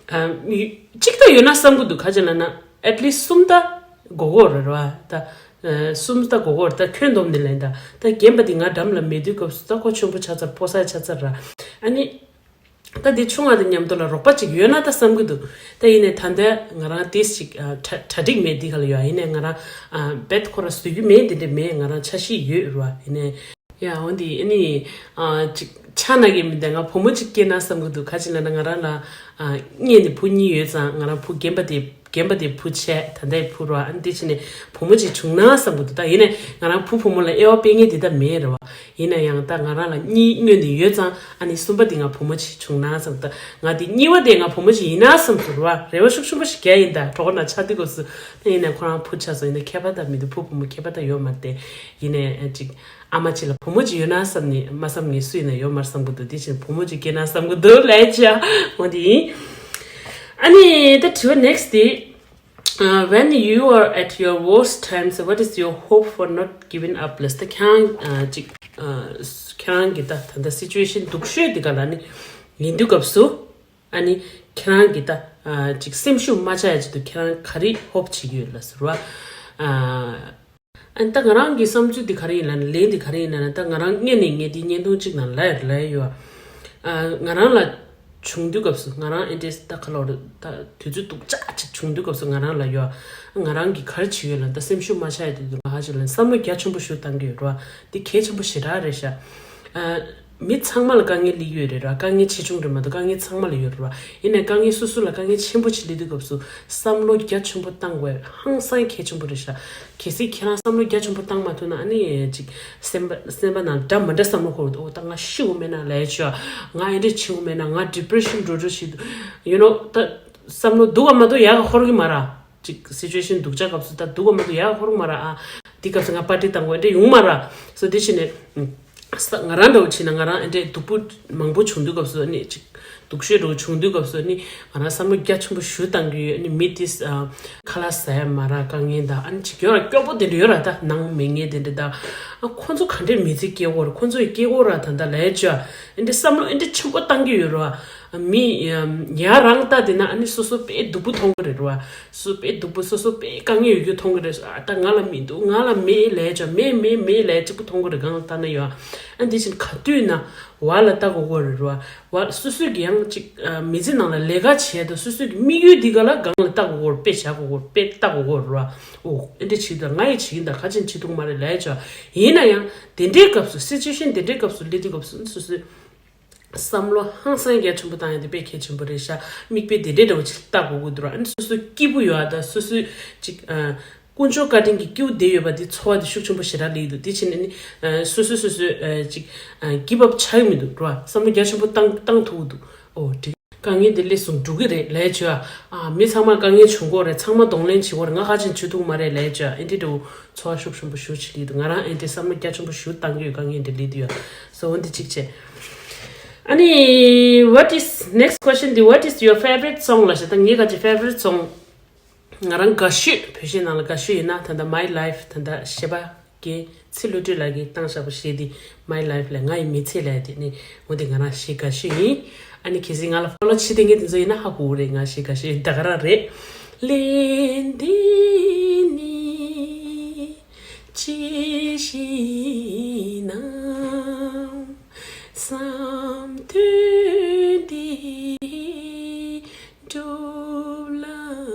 ཨ་མི་གཅིག་ད་ཡོད་ན་བསམ་གྱི་འདུག་ག་ཅི་ལབ་ན་at least་གསུམ་ད་དགོས་ཀྱི་རེད་བ། ད་ཨ་གསུམ་ད་དགོས་ཀྱི་རེད། ད་ཁྱོན་བསྡོམས་ནས་ལབ་ན་ད་ད་རྒན་པ་དེ་ང་འགྲམ་ལ་མེད་དུས་སྐབས་སུ་ད་ཁོ་ཆེན་པོ་ཆགས་ཚར། ཕོ་གསར་ཆགས་ཚར་ར། ཨ་ནི། ད་འདི་ཆུང་བ་དང་མཉམ་དུ་ལ་རོགས་པ་ཅིག་ཡོད་ན་ད་བསམ་གྱི་འདུག་ད་ཡིན་ནའི་ད་ལྟ་ང་རང་ཏིས་ཅིག་ཨ་གྲ་གྲ་སྒྲིག་མེད་འདི་ག་ལ་ཡོད། ཡིན་ནའི་ང་རང་ཨ་བེད་ཁོ་ར་བཟོ་རྒྱུ་མེད་འདི་འདྲ་མེད། ང་རང་འཆར་གཞི་ཡོད་རེད་བ། ཡིན་ནའི་ཡ་འོ་འདི་ཨ་ནི་ཨ་ཅིག་ཆ་ན་གི་མི་འདུག་ང་བུ་མོ་ཅིག་སྐྱེས་ན་བསམ་གྱི་འདུག་ག་ཅི་ལབ་ན་ང་རང་ལ་ཨ་སྔོན་ནས་བུ་གཉིས་ཡོད་ཙང་ང་རང་བུ་རྒན་པ་དེ་རྒན་པ་དེ་བུ་བྱས། ད་ལྟའི་བུ་རེད་བ། ཨ་ནི་དེ་ཕྱིན་ནས་བུ་མོ་ཅིག་བྱུང་ན་བསམ་གྱི་འདུག་ད་ཡིན་ནའི་ང་རང་བུ་བུ་མོ་ལ་དབྱེ་བ་སྤེལ་མཁན་དེ་ད་མེད་རེད་བ། ཡིན་ན་ཡང་ད་ང་རང་ལ་གཉིས་སྔོན་ནས་ཡོད་ཙང་ཨ་ནི་གསུམ་པ་དེ་ང་བུ་མོ་ཅིག་བྱུང་ན་བསམ། ད་ང་དེ་གཉིས་པ་དེ་ང་བུ་མོ་ཅིག་ཡིན་ན་བསམ་ཟེར་བ་རེ་བ་ཤུགས་ཆེན་པོ་ཞིག་རྒྱག་ཡིན། ད་གྲོགས་ན་ཆ་དུས་སྐབས་སུ་ད་ཡིན་ན་ཁོ་རང་བུ་ཆགས་སོང་། ཡིན་ན་ཁྱད་པར་ད་མི་འདུག་བུ་བུ་མོ་ཁྱད་པར་ད་ཡོད་མ་རེད་དེ། ཡིན་ནའི་ཅིག་ཨ་མ་ཅིག་ལ་བུ་མོ་ཅིག་ཡོད་ན་བསམ་ནས་མ་བསམ་ངེས་སུ་ཡིན་ན་ཡོད་མ་རེད་བསམ་གི་འདུག་དེ་བཞིན་བུ་མོ་ཅིག་སྐྱེས་ན་བསམ་གི་འདུག་ལབ་ཅིག་འོ་དེ་ཡིན། ཨ་ནི་ད་དྲི་བ་next དེ། Uh, when you are at your worst times, what is your hope for not giving up? ལབ་ད་ཁྱེད་རང་ཨ་ཅིག་ཨ་ཁྱེད་རང་གི་ད་ད་ལྟ་situation སྡུག་ཤོས་འདི་ག་ལ་ནི་ཡིན་དུས་སྐབས་སུ་ཨ་ནི་ ཁྱེད་རང་གི་ད་ཨ་ཅིག་སེམས་ཤུགས་མ་ཆག་ཡ་ཆེད་དུ་ཁྱེད་རང་ག་རེ་ཧོབ་བྱེད་ཀྱི་ཡོད་ལ་ཟེར་བ། ཨ་ཨ་ནི་ད་ང་རང་གི་བསམ་ཚུལ་འདི་ག་རེ་ཡིན་ལབ་ན། ལན་འདི་ག་རེ་ཡིན་ལབ་ན། ད་ང་རང་སྔོན་ནས་ངས་འདི་བརྙན་ཐུང་གཅིག་ནང་ལབ་ཡོད་ལབ་ཡོད། ཨ་ང་རང་ལ་བྱུང་དུས་སྐབས་སུ། ང་རང་ཨེ་འདྲས་ད་ག་ལོར་ད་དུས་ཚོད་སྡུག་ཅག་ཅིག་བྱུང་དུས་སྐབས་སུ་ང་རང་ལ་ཡོད། ང་རང་གིས་ག་རེ་བྱེད་ཀྱི་ཡོད་ལབ་ན། ད་སེམས་ཤུགས་མ་ཆག་ཡ་དེ་དུས་ང་ཧ་ཅང་ལ་བསམ་བློ་རྒྱ་ཆེན་པོ་ཞིག་བཏང་གི་ཡོད་རེད་བ། འདི་གལ་ཆེན་པོ་ཞེ་དྲག་རེད་ཤག་ཨ་མི་ཚང་མ་ལ་དཀའ་ངལ་སླེབས་ཡོད་རེད་ར། དཀའ་ངལ་ཆེ་ཆུང་རེད་མ་གཏོགས་དཀའ་ངལ་ཚང་མ་ལ་ཡོད་རེད་བ། ཡིན་ནའི་དཀའ་ངལ་སོ་སོ་ལ་དཀའ་ངལ་ཆེན་པོ་ཅིག་སླེབས་དུས་སྐབས་སུ་བསམ་བློ་རྒྱ་ཆེན་པོ་བཏང་དགོས་ཧང་སང་གལ་ཆེན་པོ་རེད་ཤག་གལ་སྲིད་ཁྱེད་རང་བསམ་བློ་རྒྱ་ཆེན་པོ་བཏང་མ་ཐུབ་ན། ཨ་ནི་ཅིག་སེམས་པ་སེམས་པ་ནང་འདྲ་མི་འདྲ་བསམ་བློ་འཁོར་འདུག་ཨོ་ད་ང་ཤི་འོ་མེད་ན་ལས་ཆོག་ང་ཨེ་འདྲ་བྱེད་འོ་མེད་ན། ང་ཌི་པི་རེ་ཤན་འགྲོ་འགྲོ་ཞིག་འདུག་ཡུ་ནོ། ད་བསམ་བློ་སྡུག་ག་མ་གཏོགས་ཡག་ག་འཁོར་གི་མ་ར། ཅིག་སི་ཅུ་ཨེ་ཤན་སྡུག་ཅག་སྐབས་སུ་ད་སྡུག་ག་མ་གཏོགས་ཡག་ག་འཁོར་གི་མ་ར། ཨ་འདི་སྐབས་སུ་ང་པར་ཊི་བཏང་དགོས་ཨེ་འདྲ་ཡོང་མ་ར། སོ་དེ་བྱས་ནས། ས་ང་རང་འདྲ་བོ་བྱས་ན། ང་རང་ཨེ་འདྲས་སྡུག་པོ་མང་པོ་བྱུང་དུས་སྐབས་སུ་ཨ་ནི་ཅིག་སྡུག་ཤོས་འདྲ་བོ་བྱུང་དུས་སྐབས་སུ་ཨ་ནི་ང་རང་བསམ་བློ་རྒྱ་ཆེན་པོ་ཞེ་དྲག་བཏང་གི་ཡོད། ཨ་ནི་མི་དེས་ཨ་ཁ་ལག་ཟ་ཡ་མ་རག་དཀའ་ངལ་དང་། ཨ་ནི་ཅིག་ཡོད་ར། སྐྱོ་པོ་དེ་འདྲ་ཡོད་ར། ད་ནང་མི་ངན་དེ་འདྲ་དང་། ཨ་ཁོ་ཚོ་ག་འདྲས་མི་ཚེ་སྐྱེལ་གྱི་ཡོད་རེད། ཁོ་ཚོ་ཡི་སྐྱེལ་གྱི་ཡོད་ར། ད་ད་ལས་ཅོ་ཨེ་འདྲས་བསམ་བློ་ཨེ་འདྲས་ཆེན་པོ་བཏང་གི་ཡོད་ར། མི་ཡ་རང་ལྟ་དེ་ན་ཨ་ནི་སོ་སོ་དཔེ་སྡུག་པོ་མཐོང་གི་རེད་ར། སོ་སོ་དཔེ་སྡུག་པོ། སོ་སོ་དཔེ་དཀའ་ངལ་ཡོད་རྒྱུ་མཐོང་གི་རེད། ཨ་ད་ང་ལ་མི་འདུག་ང་ལ་མེད་ལས་ཅོ་མེད་མེད་མེད་ལས་གཅིག་པུ་མཐོང་གི་རེད། གང་ལ་ལྟ་ན་ཡོད། ཨ་འདི་བཞིན་ག་དུས་ན་བ་ལ་ལྟ་དགོས་ཀྱི་རེད་ར། བ་སོ་སོས་ཀྱི་ཡང་ཅིག་ཨ་མི་ཚེ་ནང་ལ་ལས་ཀ་བྱས་དང་། སོ་སོའི་གི་དམིགས་ཡུལ་འདི་ག་ལ་གང་ལ་ལྟ་དགོས་ཀྱི་རེད། དཔེ་བཞག་དགོས་ཀྱི་རེད། དཔེ་ལྟ་དགོས་ཀྱི་རེད་ར། ཨོ་ཨེ་འདྲས་བྱེད་དང་། ང་ཡི་བྱེད་ཀྱིན་དང་། ཁ་ཆེན་བྱེད་ཐུབ་མ་རེད་ལས་ཅོ། ཡིན་ན་ཡང་དེ་འདྲའི་སྐབས་སུ། སི་ཅུ་ཨེ་ཤན་དེ་འདྲའི་སྐབས་སུ་སླེབས་དུས་སྐབས་སུ་སོ་སོའི་བསམ་བློ་ཧང་སང་རྒྱ་ཆེན་པོ་བཏང་ཡ་དེ་དཔེ་གལ་ཆེན་པོ་རེད་ཤག་མིག་དཔེ་དེ་འདྲའི་འདྲ་བོ་ཅིག་ལྟ་དགོས་ཀྱི་འདུག་ར། ཨ་ནི་སོ་སོ་སྐྱིད་པོ་ཡོད་ཨ། ད་སོ་སོའི་ཅིག་ཨ་དཀོན་མཆོག་བཀའ་དྲིན་གྱིས་སྐྱིད་པོ་བསྡད་ཡོད་པ་དེ་ཚོར་བ་དེ་ཤུགས་ཆེན་པོ་ཞེ་དྲག་སླེབས་ཀྱི་འདུག་དེ་བྱས་ནས་ནི་ཨ་སོ་སོ་སོ་སོའི་ཨ་ཅིག་ཨ་གིབ་ཨབ་ཆགས་ཀྱི་མི་འདུག་ར། བསམ་བློ་རྒྱ་ཆེན་པོ་བཏང་བཏང་ཐུབ་ཀྱི་འདུག་ཨོ་དེ་དཀའ་ངལ་དེ་སླེབས་སོང་། འགྲོ་གི་རེད་ལས་ཅོ་ཨ། མི་ཚང་མ་དཀའ་ངལ་བྱུང་གི་རེད། ཚང་མ་གདོང་ལེན་བྱེད་ཀྱི་རེད། ང་ཁ་ཆེན་བྱེད་ཐུབ་མ་རེད་ལས་ཅོ་ཨ། ཨེ་འདྲས་འདྲ་བོ་ཚོར་བ་ཤུགས་ཆེན་པོ་ཞེ་དྲག་སླེབས་འདུག་ང་རང་ཨེ་འདྲས་བསམ་བློ་རྒྱ་ཆེན་པོ་ཞེ་དྲག་བཏང་གི་ཡོད། དཀའ་ངལ་འདི་སླེབས་དུས་ཡ། སོ་འོ་འདི་གཅིག་བྱས། ཨ་ནི་what is next question འདི། What is your favorite song ལབ་ཤག་ད་ངའི་ག་ཅི་favorite song། ང་རང་དགའ་ཤོས། བོད་གཞས་ནང་ལ་དགའ་ཤོས་ཡིན་ན་ད་ལྟ་My Life། ད་ལྟ་གཞས་པ་རྒན་ཚེ་བློ་གྲོས་ལགས་ཀྱིས་བཏང་བཞག་པ་གཞས་འདི། My Life ལ་ང་ཡི་མི་ཚེ་ལབ་དེ་ནི་འོ་དེ་ང་རང་གཞས་དགའ་ཤོས་ཡིན། ཨ་ནི་གལ་སྲིད་ང་ལ་ཕོ་ལོ་བྱེད་བསྡད་མཁན་དེ་ཚོ་ཡིན་ན་ཧ་གོ་གི་རེད། ང་གཞས་དགའ་ཤོས་ཡིན། ད་ག་རང་རེད། ལན་འདི་ནི་ཅི་ཞིག་ན་བསམ་དོན་འདི་འགྲུབ་ལ་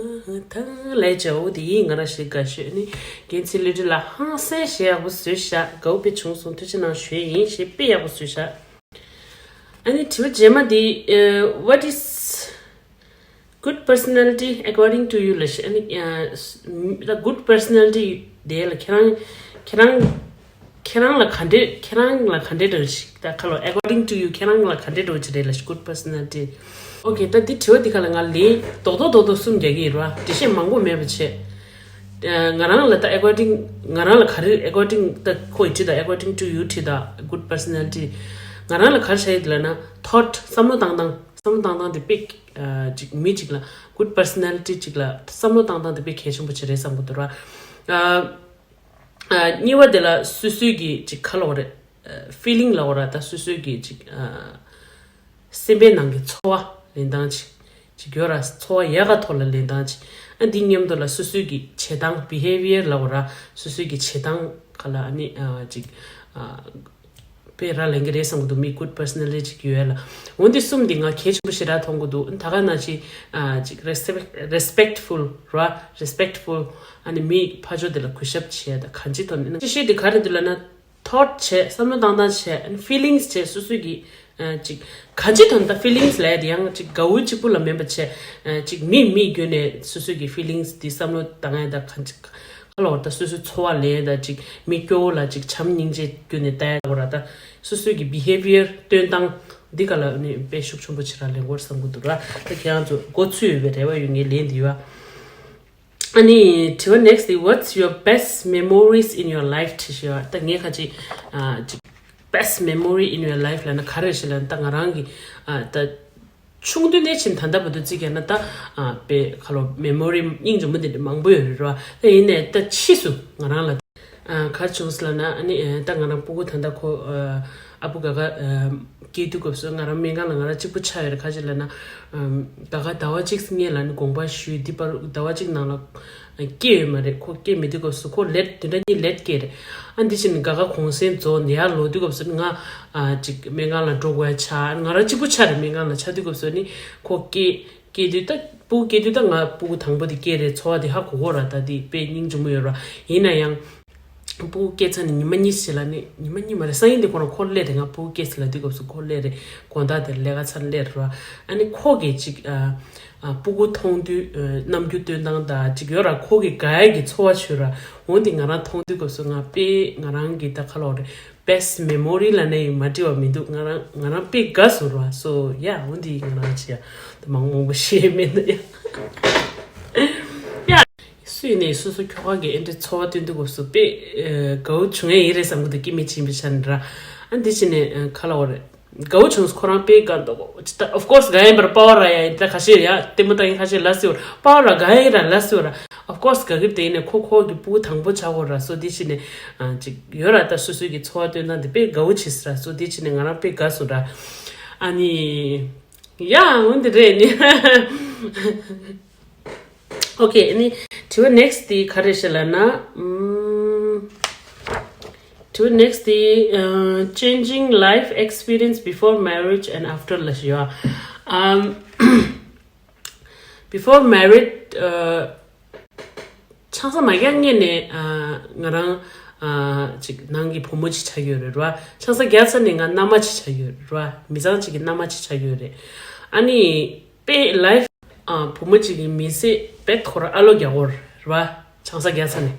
ཐལ་ལས་བྱའོ། དེ་ཡིན་ང་རང་གཞས་དགའ་ཤོས་ནི། རྒན་ཚེ་བློ་གྲོས་ལགས་ཧང་སང་གཞས་ཡག་པོ་བཟོས་ཤག་དགའ་པོ་དཔེ་བྱུང་སོང་། ཐུགས་རྗེ་གནང་ཞུ་ཡ་ཡིན། གཞས་དཔེ་ཡག་པོ་བཟོས་ཤག་ཨ་ནི་དྲི་བ་རྗེས་མ་འདི། ཨ་What is good personality according to you ལབ་ཤག་ཨ་ནི་ཨ་ད་good personality དེ་ལ་ཁྱེད་རང་ཁྱེད་རང་ཁྱེད་རང་ལ་ག་འདྲས། ཁྱེད་རང་ལ་ག་འདྲས་འདྲ་བོ་ཞིག་ད་ཁ་ལོ། According to you ཁྱེད་རང་ལ་ག་འདྲས་འདྲ་བོ་ཅིག་རེད་ལབ་ཤག good personality། ཨོ་ཁེ། ད་འདི་དྲི་བ་འདི་ག་ལ་ང་ལན་རྡོག་རྡོག་རྡོག་རྡོག་གསུམ་རྒྱག་གི་ཡིན་ར། འགྲེལ་བཤད་མང་པོ་མེད་པ་བྱས། ཨ་ང་རང་ལ་ད་according ང་རང་ལ་ག་རེ། according ད་ཁོ་ཡིས་བྲིས་དང་། According to you བྲིས་དང་། Good personality ང་རང་ལ་ག་རེ་བྱ་ཡི་འདི་ལབ་ན། Thought བསམ་བློ་བཏང་སྟངས། བསམ་བློ་བཏང་སྟངས་དེ་དཔེ་ཨ་ཅིག་མི་ཅིག་ལ། Good personality ཅིག་ལ་བསམ་བློ་བཏང་སྟངས་དེ་དཔེ་གལ་ཆེན་པོ་ཅིག་རེད་བསམ་གི་འདུག་ར། ཨ་ཨ་གཉིས་པ་དེ་ལ་སོ་སོའི་གི་ཅིག་ག་ལབ་དགོས་རེད། ཨ་feeling ལབ་དགོས་ར། ད་སོ་སོའི་གི་ཅིག་ཨ་སེམས་པའི་ནང་གི་ཚོར་བ་ལེན་སྟངས་ཅིག་ཅིག་ཡོད་ར། ཚོར་བ་ཡག་ག་ཐོག་ལ་ལེན་སྟངས་ཅིག་ཨ་འདི་མཉམ་དུ་ལ་སོ་སོའི་གི་བྱེད་སྟངས། Behavior ལབ་དགོས་ར། སོ་སོའི་གི་བྱེད་སྟངས་ག་ལ་ཨ་ནི་ཨ་ཅིག་ཨ་དཔེ་ར་ལེན་གི་རེད་བསམ་གི་འདུག་མི་good personality ཅིག་ཡོད་ལ། འོ་འདི་གསུམ་འདི་ང་གལ་ཆེན་པོ་ཞེ་དྲག་མཐོང་གི་འདུག་ད་ག་ན་ཅིག་ཨ་ཅིག་respect- respectful ར། Respectful ཨ་ནི་མི་ཕར་ཕྱོགས་དེ་ལ་གུས་ཞབས་བྱེད་ཡ་ད་གང་ཅི་ཐོག་ནས་ཅི་ཤེས་དེ་ག་རེ་འདུག་ལབ་ན། Thought བྱས། བསམ་བློ་བཏང་སྟངས་བྱས། ཨ་ནི་feelings བྱས། སོ་སོའི་གི་ཨ་ཅིག་གང་ཅི་ཐོག་ནས་ད་feelings ལབ་ཡ་དེ་ཡང་ཅིག་དགའ་བོ་གཅིག་པུ་ལ་མིན་པ་བྱས། ཨ་ཅིག་མི་མི་བརྒྱུད་ནས་སོ་སོའི་གི་feelings དེ་བསམ་བློ་བཏང་ཡ་ད་གང་ཅི་ག་ལབ་དགོས་རེད། ད་སོ་སོའི་ཚོར་བ་ལེན་ཡ་ད་ཅིག་མི་སྐྱོ་བོ་ལ་ཅིག་བྱམས་སྙིང་རྗེ་བརྒྱུད་ནས་ལྟ་ཡ་དགོས་ར། ད་སོ་སོའི་གི་behavior སྟོན་སྟངས་འདི་ག་ལ་ནི་དཔེ་ཤུགས་ཆེན་པོ་ཅིག་ར་ལེན་དགོས་རེད་བསམ་གི་འདུག་ར། ད་ཁྱེད་རང་ཚོ་མགོ་ཚོས་ཡོད་པའི་རེ་བ་ཡོད། ངའི་ལན་འདི་ཡོད། ཨ་ནི་དྲི་བ་next is what's your best memories in your life དྲི་ཤེས་པ། ད་ངས་ཁ་ཅིག་ཨ་ཅིག་best memory in your life ལབ་ན་ག་རེ་ཞིག་ལབ་ན། ད་ང་རང་གི་ཨ་ད་ཆུང་དུས་ནས་ཕྱིན་ད་ལྟ་བར་དུ་བརྩིས་ཀྱང་ན་ད་ཨ་དཔེ་ཁ་ལོ་memory སྙིང་རྗེ་མོ་དེ་འདྲ་མང་པོ་ཡོད་རེད་ར། ད་ཡིན་ནའི་ད་ཕྱིས་སུ་ང་རང་ལ་ ཨ་ག་རེ་བྱུང་ཟེར་ལབ་ན། ཨ་ནི་ཨ་ད་ང་རང་སྤུ་གུ་ད་ལྟ་ཁོ་ཨ་ཨ་བུ་དགའ་དགའ་ཨ་སྐྱེས་དུས་སྐབས་སུ་ང་རང་སྨན་ཁང་ལ་ང་རང་གཅིག་པུ་ཆགས་ཡོད་རེད། ག་རེ་བྱས་ལབ་ན། ཨམ་ད་ག་ཟླ་བ་གཅིག་སྔོན་ལ་ནི་དགོངས་པ་ཞུས། འདི་བར་ཟླ་བ་གཅིག་ནང་ལ་སྐྱེས་ཡོད་མ་རེད། ཁོ་སྐྱེས་མེད་དུས་སྐབས་སུ་ཁོ་ལེཊ་བདུན་ཕྲག་གཉིས་ལེཊ་སྐྱེས་རེད། ཨ་འདི་བྱས་ནས་དགའ་དགའ་གུང་སེང་རྫོགས་ནས་ཡར་ལོག་དུས་སྐབས་སུ་ནི་ང་ཨ་ཅིག་སྨན་ཁང་ལ་འགྲོ་དགོས་ཡ་ཆགས། ང་རང་གཅིག་པུ་ཆགས་རེད། སྨན་ཁང་ལ་ཆགས་དུས་སྐབས་སུ་ནི་ཁོ་སྐྱེས། སྐྱེས་དུས་ད་སྤུ་གུ་སྐྱེས་དུས་ད་ང་སྤུ་གུ་དང་པོ་དེ་སྐྱེས་རེད། ཚོར་བ་དེ་ཧ་གོ་གོ་ར། ད་དེ་དཔེ་སྙིང་རྗེ་མོ་ཡོད་ར། ཡིན་ན་ཡང་སྤུ་གུ་སྐྱེས་ཚར་ནས་ཉི་མ་གཉིས་ཤིག་ལ་ནི། ཉི་མ་གཉིས་མ་རེད། སང་ཉིན་དེ་ཁོ་རང་ཁོ་སླེབས་རེད། ང་སྤུ་གུ་སྐྱེས་ཚར་ལབ་དུས་སྐབས་སུ་ཁོ་སླེབས་རེད། དགོང་དག་དེར་ལས་ཀ་ཚར་སླེབས་རེད་ར། ཨ་ནི་ཁོ་གིས་ཅིག་ཨ་ཨ་སྤུ་གུ་མཐོང་དུས་ཨ་རྣམ་འགྱུར་སྟོན་སྟངས་དང་ཅིག་ཡོད་ར། ཁོ་གིས་དགའ་ཡ་གི་ཚོར་བ་བྱོས་ར། འོ་འདི་ང་རང་མཐོང་དུས་སྐབས་སུ་ང་དཔེ་ང་རང་གི་ད་ག་ལབ་དགོས་རེད། བེ་སི་མེ་མོ་རི་ལབ་ན་ཡང་མ་འགྲིག་པ་མི་འདུག་ང་རང་ང་རང་དཔེ་དགའ་སོང་ར། སོ་ཡ་འོ་འདི་ང་རང་བྱས་ཡ་ད་མང་མང་པོ་བཤད་མེད་ན་ཡ། ཡ། སུ་ཡིན་ནའི་སོ་སོ་ཁྱོ་ག་གི་ཨེ་འདྲ་ཚོར་བ་སྟོན་དུས་སྐབས་སུ་དཔེ་ཨ་དགའ་བོ་བྱུང་ཡ་ཡིན་རེད་བསམ་གི་འདུག་སྐྱེ་དམན་ཅིག་ཡིན་པའི་ཆ་ནས་ར། ཨ་འདི་བྱས་ནས་ཨ་ག་ལབ་དགོས་རེད། དགའ་བོ་བྱུང་སོང་། ཁོ་རང་དཔེ་དགའ་འདུག་ད་ཨོཕ་ཀོ་སི་དགའ་ཡིན་པར་པ་ཝར་ར་ཡ་ཡིན། ད་ཁ་ཤས་ཡ་ལྟད་མོ་ལྟ་མཁན་ཁ་ཤས་ལབ་སྲིད་པ་ར། པ་ཝར་ར་དགའ་ཡིན་ར་ལབ་སྲིད་པ་ར། ཨོཕ་ཀོ་སི་དགའ་གི་རེད། དེ་ཡིན་ནའི་ཁོ་ཁོ་གི་སྤུ་གུ་དང་པོ་ཆགས་ཀྱི་ཡོད་ར། སོ་འདི་བྱས་ནས་ཨ་ཅིག་ཡོད་ར། ད་སོ་སོའི་གི་ཚོར་བ་སྟོན་སྟངས་དེ་དཔེ་དགའ་བོ་བྱས་སོང་ར། སོ་འདི་བྱས་ནས་ང་རང་དཔེ་དགའ་སོང་ར། ཨ་ནི། ཡ་འོ་འདི་རེད་ནི། ཨོ་ཁེ། ཨ་ནི་དྲི་བ་ནེག་སི་ཊི་དེ་ག་རེ་རེད་ལབ་ན། ཨམ། དྲི་བ་ནེག་སི་ཊི་དེ་ཨ་changing life experience before marriage and after ལབ་ཡོད། ཨམ། Before married ཨ་ཆང་ས་མ་རྒྱག་སྔོན་ནས་ཨ་ང་རང་ཨ་ཅིག་ནང་གི་བུ་མོ་ཅིག་ཆགས་ཡོད་རེད་ར། ཆང་ས་རྒྱག་ཚར་ནས་ང་མནའ་མ་ཅིག་ཆགས་ཡོད་རེད་ར། མི་ཚང་ཅིག་གི་མནའ་མ་ཅིག་ཆགས་ཡོད་རེད། ཨ་ནི་དཔེ་ལའིཕ་ཨ་བུ་མོ་ཅིག་གི་མི་ཚེ་དཔེ་ཁོ་རང་ཨ་ལོ་རྒྱག་གོ་ར། ཆང་ས་རྒྱག་ཚར་ནས།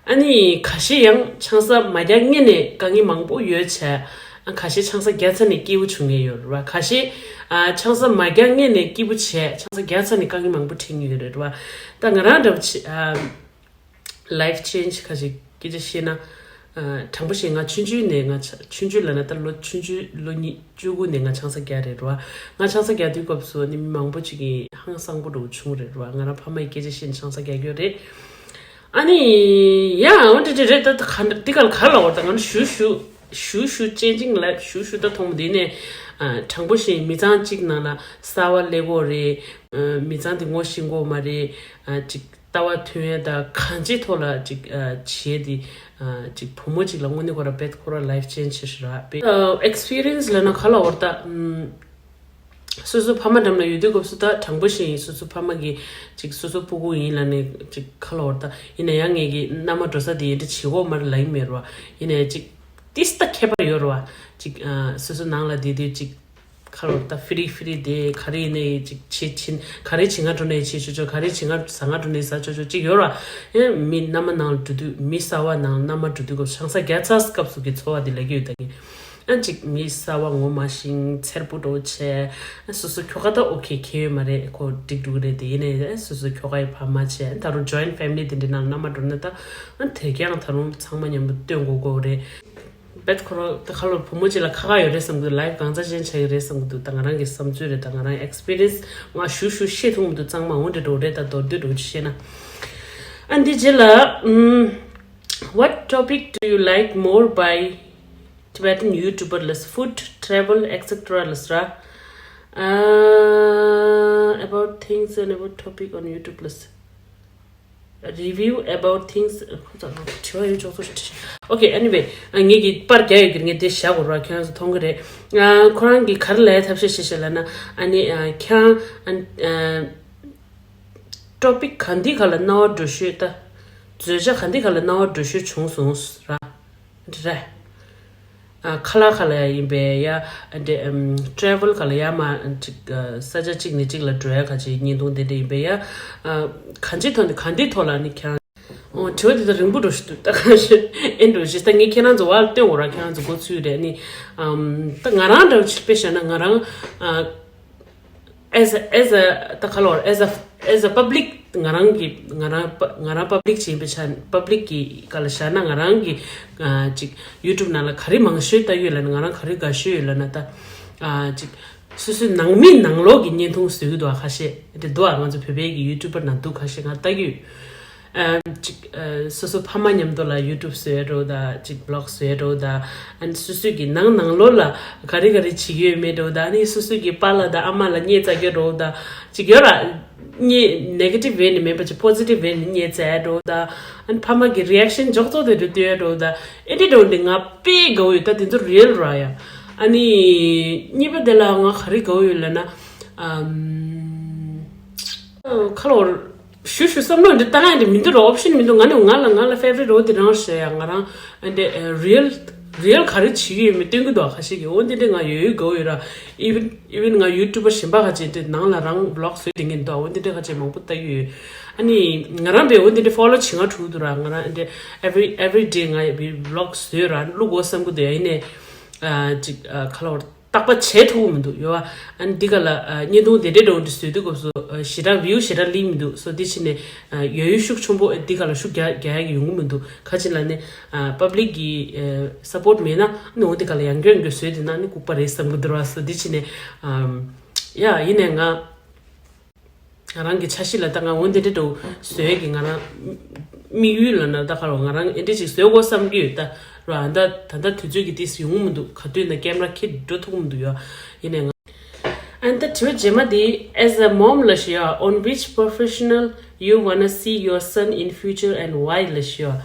ཨ་ནི་ཁ་ཤས་ཡང་ཆང་ས་མ་རྒྱག་སྔོན་ནས་དཀའ་ངལ་མང་པོ་ཡོད་བྱས། ཨ་ཁ་ཤས་ཆང་ས་རྒྱག་ཚར་ནས་སྐྱིད་པོ་བྱུང་མཁན་ཡོད་རེད་བ། ཁ་ཤས་ཨ་ཆང་ས་མ་རྒྱག་སྔོན་ནས་སྐྱིད་པོ་བྱས། ཆང་ས་རྒྱག་ཚར་ནས་དཀའ་ངལ་མང་པོ་འཕྲད་མཁན་ཡོད་རེད་བ། ད་ང་རང་འདྲ་བོ་ཆེ་ཨ་ལའིཕ་ཆེན་ཇི་ཁ་ཅིག་སྐད་ཆ་བཤད་ན། ཨ་དྲང་པོ་བཤད། ང་ཆུང་ཆུང་ནས་ང་ཆ་ཆུང་ཆུང་ལབ་ན་ད་ལོ་ཆུང་ཆུང་ལོ་ཉི་བཅུ་དགུ་ནས་ང་ཆང་ས་རྒྱག་རེད་རེད་བ། ང་ཆང་ས་རྒྱག་དུས་སྐབས་སུ་ནི་མི་མང་པོ་ཅིག་གིས་ཧང་སངས་པོ་འདྲ་བོ་བྱུང་རེད་རེད་བ། ང་རང་ཕ་མ་ཡི་སྐད་ཆ་བཤད་ནས་ཆང་ས་རྒྱག་གི་ཡོད་རེད། ཨ་ནི་ཡ་འོ་འདྲ་འདྲ་རེད། ད་ད་ག་འདྲ་འདི་ག་ལ་ག་ལ་བར་ད་ང་ཞུ་ཞུ་ཞུ་ཞུ་ཅན་ཅིང་ལ་ཞུ་ཞུ་ད་མཐོང་འདི་ནས་ཨ་དྲང་པོ་བཤད། མི་ཚང་གཅིག་ནང་ལ་གསར་བ་སླེབས་གོ་རེད། ཨ་མི་ཚང་དེ་ངོ་ཤེས་གོ་མ་རེད། ཨ་ཅིག་ལྟ་བ་མཐུན་ཡས་དང་གང་ཅིའི་ཐོག་ལ་ཅིག་ཨ་བྱས་ཏེ་ཨ་ཅིག་བུ་མོ་ཅིག་ལ་དངོས་གནས་ཁོ་ར་བེད་ཁོ་ར་ལའིཕ་ཆེན་ཇི་ཞིག་རག་པས། ཨ་ཨེག་སི་པི་རི་ཡན་སི་ལབ་ན་ག་ལ་བར་ད་ཨམ། སོ་སོ་ཕ་མ་འགྲམ་ལ་ཡོད་དུས་སྐབས་སུ་ད་དྲང་པོ་བཤད་ཡིན། སོ་སོ་ཕ་མ་གིས་ཅིག་སོ་སོ་སྤུ་གུ་ཡིན་ལབ་ནས་ཅིག་ཁ་ལོ་བར་ད་ཡིན་ན་ཡང་ངེད་ཀྱི་མནའ་མ་འགྲོ་ས་དེ་ཡིན་འདྲ་བྱེད་གོ་མ་རེད་ལབ་ཡིན་མེད་རེད་བ། ཡིན་ནའི་ཅིག་ཏིས་ད་ཁྱད་པར་ཡོད་རེད་བ། ཅིག་ཨ་སོ་སོ་ནང་ལ་བསྡད་དུས་ཅིག་ཁ་ལོ་བར་ད་ཧྥི་རི་ཧྥི་རི་དེ་ག་རེ་ཡིན་ནའི་ཅིག་བྱེད་ཕྱིན་ག་རེ་བྱེད་ང་འགྲོ་ནའི་བྱེད་ཆོག་ཆོག་ག་རེ་བྱེད་ང་ཟ་ང་འགྲོ་ནའི་ཟ་ཆོག་ཆོག་ཅིག་ཡོད་རེད་བ། ཡང་མི་མནའ་མ་ནང་ལ་འགྲོ་དུས་མི་གསར་བ་ནང་ལ་མནའ་མ་འགྲོ་དུས་སྐབས་ཆང་ས་རྒྱག་ཚར་སྐབས་སུ་གི་ཚོར་བ་དེ་ལབ་ཀྱི་ཡོད་ད་གིན། ཨ་ཅིག་མི་གསར་བ་ངོ་མ་ཤེས། འཚེར་པོ་འདྲ་བོ་བྱས། ཨ་སོ་སོ་ཁྱོ་ག་ད་ཨོ་ཁེ་ཁེ་ཡོད་མ་རེད། ཁོ་འགྲིག་འགྲོ་གི་རེད། དེ་ཡིན་ནའི་ཨ་སོ་སོ་ཁྱོ་ག་ཡི་ཕ་མ་བྱས། ད་རུང་ཇོ་ཡིན་ཕེ་མི་ལི་དེ་འདྲའི་ནང་མནའ་མ་འགྲོ་ན་ད་ཨ་དེ་ཀྱང་ད་རུང་ཚང་མ་མཉམ་པོ་སྟོན་དགོས་དགོས་རེད། བེད་ཁོ་རང་ད་ཁ་ལོ་བུ་མོ་ཅིག་ལ་ཁག་ཁག་ཡོད་རེད་བསམ་གི་འདུག་ལའིཕ་གང་ཚ་ཅན་ཆགས་ཀྱི་རེད་བསམ་གི་འདུག་ད་ང་རང་གི་བསམ་ཚུལ་རེད། ད་ང་རང་ཨེག་སི་པི་རི་ཡན་སི་ང་ཞུ་ཞུ་བཤད་ཐུབ་མི་འདུག་གཙང་མ་འོ་འདྲ་འགྲོ་རེད། ད་མདོར་བསྡུས་འགྲོ་ཆུ་བཤད་ན། ཨ་འདི་རྗེས་ལ་ཨུམ། What topic do you like more by Tibetan YouTuber ལས། Food, travel, et cetera ལས་ར། Uh, about things and about topic on YouTube ལས། Review about things ཁོ་ཚོ་དྲི་བ་ཡོད་ཅོག་ཚོ། Okay, anyway, ངེད་ཀྱི་པར་རྒྱག་ཡོད་ཀྱི་ངས་དེ་བཞག་གོ་ར། ཁྱེད་རང་ཚོ་མཐོང་གི་རེད། ཁོ་རང་གིས་ག་རེ་ལབ་ཐབས་ཤེས་བྱེད་ཤེས་ལབ་ན། ཨ་ནི་ཁྱེད་རང་ཊོ་པིག་ག་འདི་ག་ལ་སྣང་བ་འགྲོ་ཤོས། ད་བརྗོད་བྱ་ག་འདི་ག་ལ་སྣང་བ་འགྲོ་ཤོས་བྱུང་སོང་ར། རེད། ཨ་ཁ་ལག་ཁ་ལ་ཡིན་པས་ཡ། ཨ་འདྲེ་ཨམ་ཊེ་རེ་ཝལ་ཁ་ལ་ཡ་མ་ཅིག་ཨ་ས་ཆ་གཅིག་ནས་གཅིག་ལ་འགྲོ་ཡ་ཁ་ཅིག་བརྙན་ཐུང་དེ་འདྲ་ཡིན་པས་ཡ། ཨ་གང་ཅིའི་ཐོག་ནས་གང་འདིའི་ཐོག་ལ་ནི་ཁྱེད་རང་། ཨོ་དྲི་བ་དེ་ད་རིང་པོ་འགྲོ་ཞིག་འདུག་ད་གང་ཞིག་ཨེ་འགྲོ་ཞིག་ད་ངས་ཁྱེད་རང་ཚོ་བར་སྟོན་དགོས་ར། ཁྱེད་རང་ཚོ་མགོ་ཚོས་རེད་ནི། ཨམ་ད་ང་རང་འདྲ་བོ་ཅིག་དཔེ་བཞག་ན་ང་རང་ཨ། as a as a ད་ག་ལོར་as a as a public ང་རང་གི་ང་རང་པ་ང་རང་པབ་ལིག་ཅིག་ཡིན་པའི་ཆ་པབ་ལིག་གི་སྒང་ལ་བཞག་ན་ང་རང་གི་ཨ་ཅིག་ཡུ་ཊུབ་ནང་ལ་ག་རེ་མང་ཤོས་ལྟ་ཡོད་ལབ་ན། ང་རང་ག་རེ་དགའ་ཤོས་ཡོད་ལབ་ན། ད་ཨ་ཅིག་སོ་སོའི་ནང་མི་ནང་ལོགས་ཀྱི་བརྙན་ཐུང་བཟོ་གི་འདུག་ཨ་ཁ་ཤས་དེ་འདུག་ཨ་ང་ཚོ་བོད་པའི་གི་ཡུ་ཊུབ་པར་ནང་འདུག་ཁ་ཤས་ང་ལྟ་གི་ཡོད། ཨམ། ཅིག་ཨ། སོ་སོ་ཕ་མ་མཉམ་དུ་ལ་ཡུ་ཊུབ་བཟོས་འགྲོ་ད། ཅིག་བི་ལོག་བཟོས་འགྲོ་ད། ཨ་ནི་སོ་སོའི་གི་ནང་ནང་ལོགས་ལ་ག་རེ་ག་རེ་བྱེད་ཀྱི་ཡོད་མེད་འགྲོ་ད། ཨ་ནི་སོ་སོའི་གི་པཱ་ལགས་དང་ཨ་མ་ལ་བརྙས་བཅག་རྒྱུ་འགྲོ་ད། ཅིག་ཡོད་ར། བརྙས་ནེ་གེ་ཊིབ་ཝེ་ནས་མེད་པ་ཅིག་པོ་ཟི་ཊིབ་ཝེ་ནས་བརྙས་བཅག་འགྲོ་ད། ཨ་ནི་ཕ་མ་གི་རི་ཨེག་ཤན་འཇོག་ཚོགས་དེ་འདྲ་སྟོན་འགྲོ་ད། ཨེ་འདྲ་འགྲོ་འདི་ང་དཔེ་དགའ་བོ་ཡོད། ད་དེ་ཚོ་རི་ཡལ་ར་ཡ། ཨ་ནི་གཉིས་པ་དེ་ལ་ང་ག་རེ་དགའ་བོ་ཡོད་ལབ་ན། ཨམ། ཁ་ལོར། ཞུ་ཞུ་བསམ་བློ་འདི་བཏང་ཡ་འདི་མི་འདུག་ར། ཨོབ་ཤན་མི་འདུག་ང་ནི་ང་ལ་ང་ལ་ཕེ་ཝ་རི་ཊི་འོ་དེ་རང་ཞེས་ཡ། ང་རང་ཨ་འདི་རི་ཡལ་རི་ཡལ་ག་རེ་བྱེད་ཀྱི་ཡོད་མེད་སྟོན་གི་འདུག་ཁ་ཤས་ཀྱིས། འོ་འདི་འདྲ་ང་ཡོད་ཡོད་དགའ་བོ་ཡོད་ར། ཨི་ཝན་ཨི་ཝན་ང་ཡུ་ཊུབ་པ་གཞན་པ་ཁ་ཅིག་འདི་ནང་ལ་རང་བི་ལོག་བཟོས་བསྡད་མཁན་འདུག་འོ་འདི་འདྲ་ཁ་ཅིག་མང་པོ་ལྟ་གི་ཡོད། ཨ་ནི་ང་རང་པས་འོ་འདི་འདྲ་ཕོ་ལོ་བྱེད་ང་འཁྲུག་འདུག་ར། ང་རང་ཨ་འདི་ཨེ་ཝ་རི་ཨེ་ཝ་རི་ཌེ་ང་བི་ལོག་བཟོས་ར་བླུག་དགོས་བསམ་གི་འདུག་ཡིན་ནའི་ཨ་ཅིག་ཨ་ཁ་ལོར། རྟག་པ་བྱེད་ཐུབ་ཀྱི་མི་འདུག་ཡོད་བ། ཨ་ནི་འདི་ག་ལ་ཨ་བརྙན་ཐུང་དེ་འདྲའི་འདྲ་བོ་འདི་བཟོས་དུས་སྐབས་སུ་ཨ་ཞེ་དྲག་བིའུ་ཞེ་དྲག་སླེབས་མི་འདུག་སོ་འདི་ཕྱིན་ནས་ཨ་ཡོད་ཡོད་ཤུགས་ཆེན་པོ་འདི་ག་ལ་ཤུགས་རྒྱག་རྒྱག་ཡག་ཡོང་གི་མི་འདུག་ག་ཅི་ལ་ནི་ཨ་པབ་ལིག་གི་ཨ་སབ་པོར་ཊི་མེད་ན་ཨ་ནི་འོ་འདི་ག་ལ་ཡང་བསྐྱར་ཡང་བསྐྱར་བཟོས་བསྡད་ན་ཨ་ནི་ལྐུགས་པ་རེད་བསམ་གི་འདུག་ར། སོ་འདི་ཕྱིན་ནས་ཨ་ཡ་ཡིན་ནས་ང་། ང་རང་གི་འཆར་གཞི་ལ་ད་ང་འོ་འདི་འདྲ་འདྲ་བོ་བཟོ་ཡས་ཀྱི་ང་རང་དམིགས་ཡུལ་ལ་ན་ད་ག་རེ་ང་རང་ཨེ་འདྲ་ཅིག་བཟོ་དགོས་བསམ་གྱི་ཡོད་ད་ར། ད་ད་ལྟ་དུས་ཚོད་ཀྱི་དུས་སུ་ཡོང་གི་མི་འདུག་ག་དུས་ན་ཀེམ་ར་འཁྱེར་འགྲོ་ཐུབ་ཀྱི་མི་འདུག་ཡ། ཡིན་ནའི་ང་། ཨ་ནི་ད་དྲི་བ་རྗེས་མ་དེ། As a mom ལབ་ཤག་ཡ། On which professional you wanna see your son in future and why ལབ་ཤག་ཡ།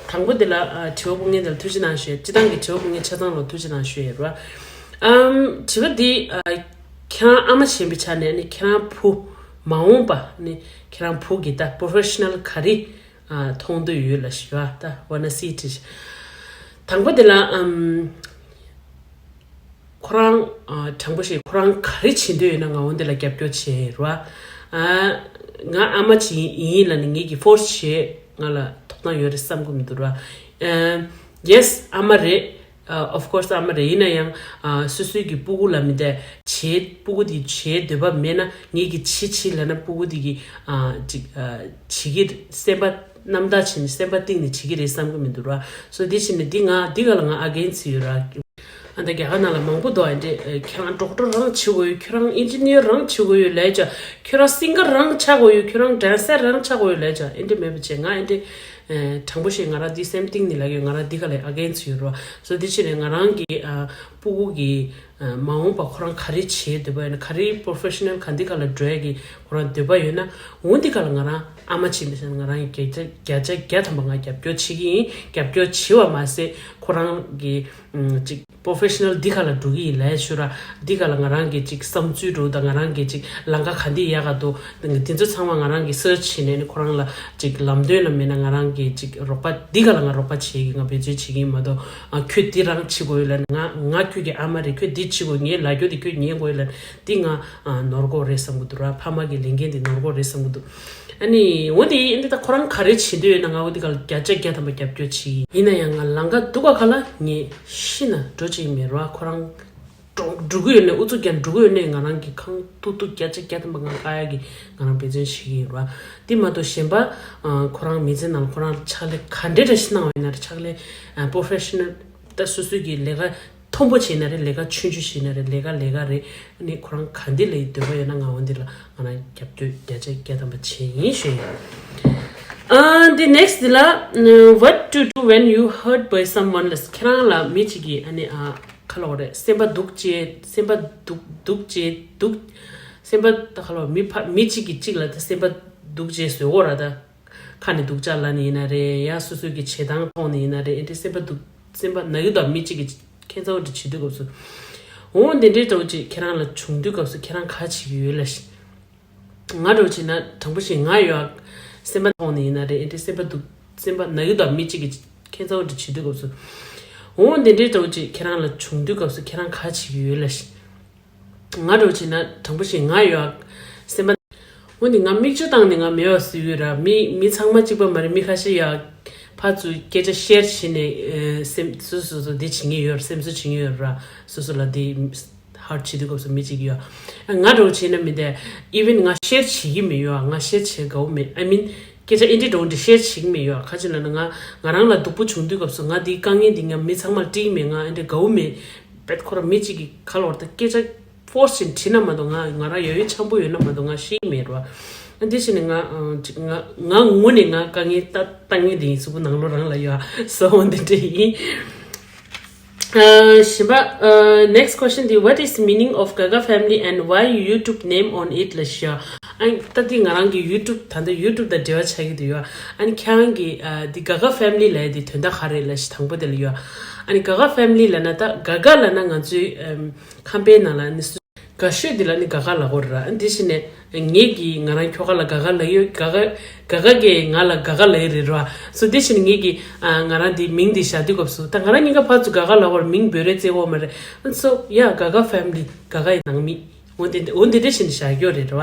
དང་པོ་དེ་ལ་ཨ་དྲི་བ་ཕུལ་མཁན་དེ་ལ་ཐུགས་རྗེ་གནང་ཞུ། སྤྱི་བཏང་གི་དྲི་བ་ཕུལ་མཁན་ཆ་ཚང་ལ་ཐུགས་རྗེ་གནང་ཞུ་ཡ་ར། ཨམ། དྲི་བ་འདི་ཨ། ཁྱེད་རང་ཨ་མ་ཡིན་པའི་ཆ་ནས་ནི་ཁྱེད་རང་བུ་མ་འོངས་པ་ནི་ཁྱེད་རང་བུ་གི་ད་པོ་རོ་ཕེ་ཤ་ནལ་ག་རེ་ཨ་མཐོང་འདོད་ཡོད་ལབ་ཞུ་བ། ད་ཝ་ན་སི་ཊི་དང་པོ་དེ་ལ་ཨམ། ཁོ་རང་ཨ་དྲང་པོ་བཤད་ཁོ་རང་ག་རེ་བྱེད་འདོད་ཡོད་ན་ང་འོ་འདི་ལ་རྒྱབ་སྐྱོར་བྱེད་ར། ཨ་ང་ཨ་མ་ཅིག་ཡིན་ལབ་ནི་ངེད་ཀྱིས་ཕོར་སི་བྱེད་ང་ལ་ཐོབ་ཐང་ཡོད་རེད་བསམ་གི་མི་འདུག་ར། ཨ་ཡེ་སི་ཨ་མ་རེད། ཨ་of course ཨ་མ་རེད། ཡིན་ན་ཡང་ཨ་སོ་སོའི་གི་སྤུ་གུ་ལ་མི་དེ་བྱེད་སྤུ་གུ་དེ་བྱེད་འདོད་པ་མེད་ན་ངེད་ཀྱིས་བྱེད་བྱེད་ལབ་ན་སྤུ་གུ་དེ་གི་ཨ་ཅིག་ཨ་བྱེད་ཀྱི་རེད། སེམས་པ་རྣམ་དག་བྱས་ནས་སེམས་པ་གཏིང་ནས་བྱེད་ཀྱི་རེད་བསམ་གི་མི་འདུག་ར། སོ་དེ་བྱས་ནས་འདི་ང་འདི་ག་ལ་ང་ཨ་གེན་སི་ཊི་ཡོད་ར། ཨ་ད་རྒྱ་གར་ནང་ལ་མང་པོ་འདུག་ཨ་འདྲེ། ཁྱེད་རང་ཌོག་ཊར་རང་བྱེད་དགོས་ཡོད། ཁྱེད་རང་ཨིན་ཇི་ནི་ཡར་རང་བྱེད་དགོས་ཡོད་ལབ་ཅག་ཁྱེད་རང་སིང་གར་རང་ཆགས་དགོས་ཡོད། ཁྱེད་རང་ཌན་སར་རང་ཆགས་དགོས་ཡོད་ལབ་ཅག་ཨེ་འདྲེ་མེད་པ་བྱས་ང་ཨེ་འདྲེ། ཨ་དྲང་པོ་བཤད་ང་རང་འདི་སེམས་གཏིང་ནས་ལབ་ཡོད། ང་རང་འདི་ག་ལ་ཨ་གེན་སི་ཊི་ཡོད་ར། སོ་འདི་ཕྱིན་ནས་ང་རང་གི་ཨ་སྤུ་གུ་གི་ཨ་མ་འོངས་པ་ཁོ་རང་ག་རེ་བྱེད་འདོད་པ་ཡིན་ན་ག་རེ་པོ་རོ་ཕེ་ཤ་ནལ་ག་འདི་ག་ལ་འགྲོ་ཡ་གི་ཁོ་རང་འདོད་པ་ཡོད་ན་འོ་འདི་ག་ལ་ང་རང་ཨ་མ་བྱས་ནས་ང་རང་གི་བརྒྱ་ཆ་བརྒྱ་ཆ་བརྒྱ་ཐམ་པ་ང་རྒྱབ་སྐྱོར་བྱེད་ཀྱི་ཡིན། རྒྱབ་སྐྱོར་བྱེད་པ་མ་ཟད་ཁོ་རང་གི་ཨ་ཅིག་པོ་རོ་ཕེ་ཤ་ནལ་འདི་ག་ལ་འགྲོ་གི་ཡིན་ལབ་ཞུ་ར། འདི་ག་ལ་ང་རང་གི་ཅིག་བསམ་ཚུལ་འགྲོ་དང་ང་རང་གི་ཅིག་ལམ་ཁ་ག་འདི་ཡག་ག་འདུག་འདི་ཚོ་ཚང་མ་ང་རང་གི་སར་ཆི་བྱས་ནས་ནི་ཁོ་རང་ལ་ཅིག་ལམ་སྟོན་ལ་མེད་ན་ང་རང་གི་ཅིག་རོགས་པ་འདི་ག་ལ་ང་རོགས་པ་བྱེད་ཀྱི་ང་འབད་བརྩོན་བྱེད་ཀྱི་ཡིན་མ་གཏོགས་ཨ་ཁྱོད་འདི་རང་བྱེད་དགོས་ཡོད་ལབ་ནས་ང་ང་ཁྱོད་ཀྱི་ཨ་མ་རེད། ཁྱོད་འདི་བྱེད་དགོས། ངའི་ལ་རྒྱོ་འདི་ཁྱོད་ཉན་དགོས་ཡོད་ལབ་ནས་འདི་ང་ཨ་ནོར་གོ་རེད་བསམ་གི་འདུག་ར། ཕ་མ་གི་ལས་འགན་འདི་ནོར་གོ་རེད་བསམ་གི་འདུག་ཨ་ནི་འོ་འདི་འདི་ད་ཁོ་རང་ག་རེ་བྱེད་འདོད་ཡོད་ན་ང་འོ་འདི་ག་ལ་བརྒྱ་ཆ་བརྒྱ་ཐམ་པ་རྒྱབ་སྐྱོར་བྱེད་ཀྱི་ཡིན། ཡིན་ན་ཡང་ང་ལམ་ཁ་སྡུག་པ་ག་ལ་ངས་ཤི་ན་འགྲོ་བྱེད་ཀྱི་མེད་ར། ཁོ་རང་འགྲོ་འགྲོ་གི་ཡོད་ནས་ཨུ་ཚུགས་རྒྱག་འགྲོ་གི་ཡོད་ནས་ང་རང་གི་ཁང་ཏུག་ཏུག་བརྒྱ་ཆ་བརྒྱ་ཐམ་པ་ང་བཀག་ཡ་གི་ང་རང་འབད་བརྩོན་བྱེད་ཀྱི་ཡིན་ར། དེ་མ་གཏོགས་གཞན་པ་ཨ་ཁོ་རང་མི་ཚེ་ནང་ཁོ་རང་ཕྱག་ལས་ག་འདྲས་འདྲ་ཞིག་གནང་བ་ཡིན་ན་ར། ཕྱག་ལས་ཨ་པོ་རོ་ཕེ་ཤ་ནལ་ད་སོ་སོའི་གི་ལས་ཀ་མཐོན་པོ་བྱས་ན་རེད། ལས་ཀ་ཆུང་ཆུང་བྱས་ན་རེད། ལས་ཀ་ལས་ཀ་རེད། ཨ་ནི་ཁོ་རང་ག་འདི་ལ་འདོད་པ་ཡོད་ན་ང་འོ་འདི་ལ་ང་རང་རྒྱབ་སྐྱོར་བརྒྱ་ཆ་བརྒྱ་ཐམ་པ་བྱེད་ཡིན་ཞུ་ཡིན། ཨ་འདི་ནེག་སི་འདི་ལ། What to do when you hurt by someone ལ། ཁྱེད་རང་ལ་མི་གཅིག་གིས་ཨ་ནི་ཨ་ཁ་ལོ་རེད། སེམས་པ་སྡུག་བྱེད། སེམས་པ་སྡུག་སྡུག་བྱེད་སྡུག་སེམས་པ་ད་ཁ་ལོ་མི་ཕ་མི་གཅིག་གིས་གཅིག་ལ་ད་སེམས་པ་སྡུག་བྱེད་བཟོས་འོ་ར། ད་ཁ་ནས་སྡུག་ཅག་ལབ་ནི་ཡིན་ན་རེད། ཡ་སོ་སོའི་གི་བྱེད་སྟངས་མཐོང་ནི་ཡིན་ན་རེད། ཨེ་འདྲའི་སེམས་པ་སྡུག་སེམས་པ་ན་ཡུ་དང་མི་གཅིག་གིས་ཁྱད་མཚར་བ་འདྲ་བྱེད་དུས་སྐབས་སུ། འོ་འདི་འདྲའི་འདྲ་བོ་ཅིག་ཁྱེད་རང་ལ་བྱུང་དུས་སྐབས་སུ་ཁྱེད་རང་ག་བྱེད་ཀྱི་ཡོད་ལབ་ཤིག་ང་འདྲ་བོ་བྱས་ན་དྲང་པོ་བཤད་ང་ཡོད་ཨ། སེམས་པ་མཐོང་ནི་ཡིན་ན་རེད། ཨེ་འདྲའི་སེམས་པ་སྡུག་སེམས་པ་ན་ཡུ་དང་མི་གཅིག་གིས་ཁྱད་མཚར་བ་འདྲ་བྱེད་དུས་སྐབས་སུ། འོ་འདི་འདྲའི་འདྲ་བོ་ཅིག་ཁྱེད་རང་ལ་བྱུང་དུས་སྐབས་སུ་ཁྱེད་རང་ག་བྱེད་ཀྱི་ཡོད་ལབ་ཤིག་ང་འདྲ་བོ་བྱས་ན་དྲང་པོ་བཤད་ང་ཡོད་ཨ། སེམས་པ། འོ་ནི་ང་མིག་ཆུ་བཏང་ནས་ང་མེད་པ་བཟོས་ཡོད་ར། མི་མི་ཚང་མ་གཅིག་པ་མ་རེད། མི་ཁ་ཤས་ཡ་ཕར་ཚུར་སྐད་ཆ་ཤེར་བྱས་ནས་ཨ་སེམས་སོ་སོ་སོ་འདི་བྱེད་ཀྱི་ཡོད་ར། སེམས་གསོ་བྱེད་ཀྱི་ཡོད་ར། སོ་སོ་ལ་འདི་ཧར་ཊི་བྱེད་དུས་སྐབས་སུ་མི་གཅིག་ཡོད། ཨ་ང་འདྲ་བོ་བྱས་ན་མི་འདི་ཨི་ཝན་ང་ཤེར་བྱེད་ཀྱི་མེད་ཡོད་ཨ། ང་ཤེར་བྱེད་དགའ་བོ་མེད། ཨ་མིན་སྐད་ཆ་ཨེ་འདྲ་འདྲ་བོ་འདི་ཤེར་བྱེད་ཀྱི་མེད་ཡོད་ཨ། ག་ཅི་ལབ་ན་ང་ང་རང་ལ་སྡུག་པོ་བྱུང་དུས་སྐབས་སུ་ང་འདིའི་དཀའ་ངལ་འདི་ང་མི་ཚང་མར་དཀྲིས་ཀྱི་མེད། ང་ཨེ་འདྲ་དགའ་བོ་མེད། བེད་ཁོ་ར་མི་གཅིག་གིས་ཁ་ལོར་ད་སྐད་ཆ་ཕོར་སི་བྱས་ནས་དྲིས་ན་མ་གཏོགས་ང་ང་རང་ཡོད་ཡོད་འཆམ་པོ་ཡོད་ན་མ་གཏོགས་ང་ཤེས་ཀྱི་མེད་ར། འདི་བཞིན་ནི་ང་ང་ངོ་ནས་ང་དཀའ་ངལ་ལྟ་ལྟ་ངེས་དེ་ཡིན། གཟུགས་པོ་ནང་ལོགས་རང་ལ་ཡོད་ཨ། སོ་འོ་འདི་འདྲ་ཡིན། ཨ་གཞན་པ་ཨ་next question འདི། What is meaning of Gaga family and why YouTube name on it ལ་ཤོ། ཨ་ནི་ད་འདི་ང་རང་གི་YouTube ད་ལྟ་YouTube དང་འབྲེལ་བ་ཆགས་ཀྱི་འདུག་ཡོད། ཨ་ནི་ཁྱེད་རང་གི་ཨ་འདི་Gaga family ལབ་ཡ་འདི་དོན་དག་ག་རེ་ལབ་ཤོ་དང་པོ་དེ་ལ་ཡོད། ཨ་ནི་Gaga family ལབ་ན་ད་Gaga ལབ་ན་ང་ཚོའི་ཨམ་ཁམས་པའི་ནང་ལ་ནི་སུ་དགའ་ཤོས་འདི་ལ་ནི་Gaga ལབ་ཀྱི་ཡོད་རེད། ཨ་ནི་དེ་བཞིན་ནས་ངེད་ཀྱིས་ང་རང་ཁྱོ་ག་ལ་Gaga ལབ་ཡོད། Gaga Gaga གིས་ང་ལ་Gaga ལབ་ཡོད་རེད་ར། སོ་དེ་བཞིན་ངེད་ཀྱིས་ཨ་ང་རང་འདི་མིང་འདི་བཞག་དུས་སྐབས་སུ་ད་ང་རང་གཉིས་ཀ་ཕར་ཚུར་Gaga ལབ་ཀྱི་ཡོད་རེད། མིང་འབོད་རེས་བྱེད་ཀྱི་ཡོད་མ་རེད། ཨ་ནི་so yeah, Gaga family, Gaga ཡི་ནང་མི། འོ་འདི་འོ་འདི་འདྲ་བཞིན་བཞག་ཡོད་རེད་ར།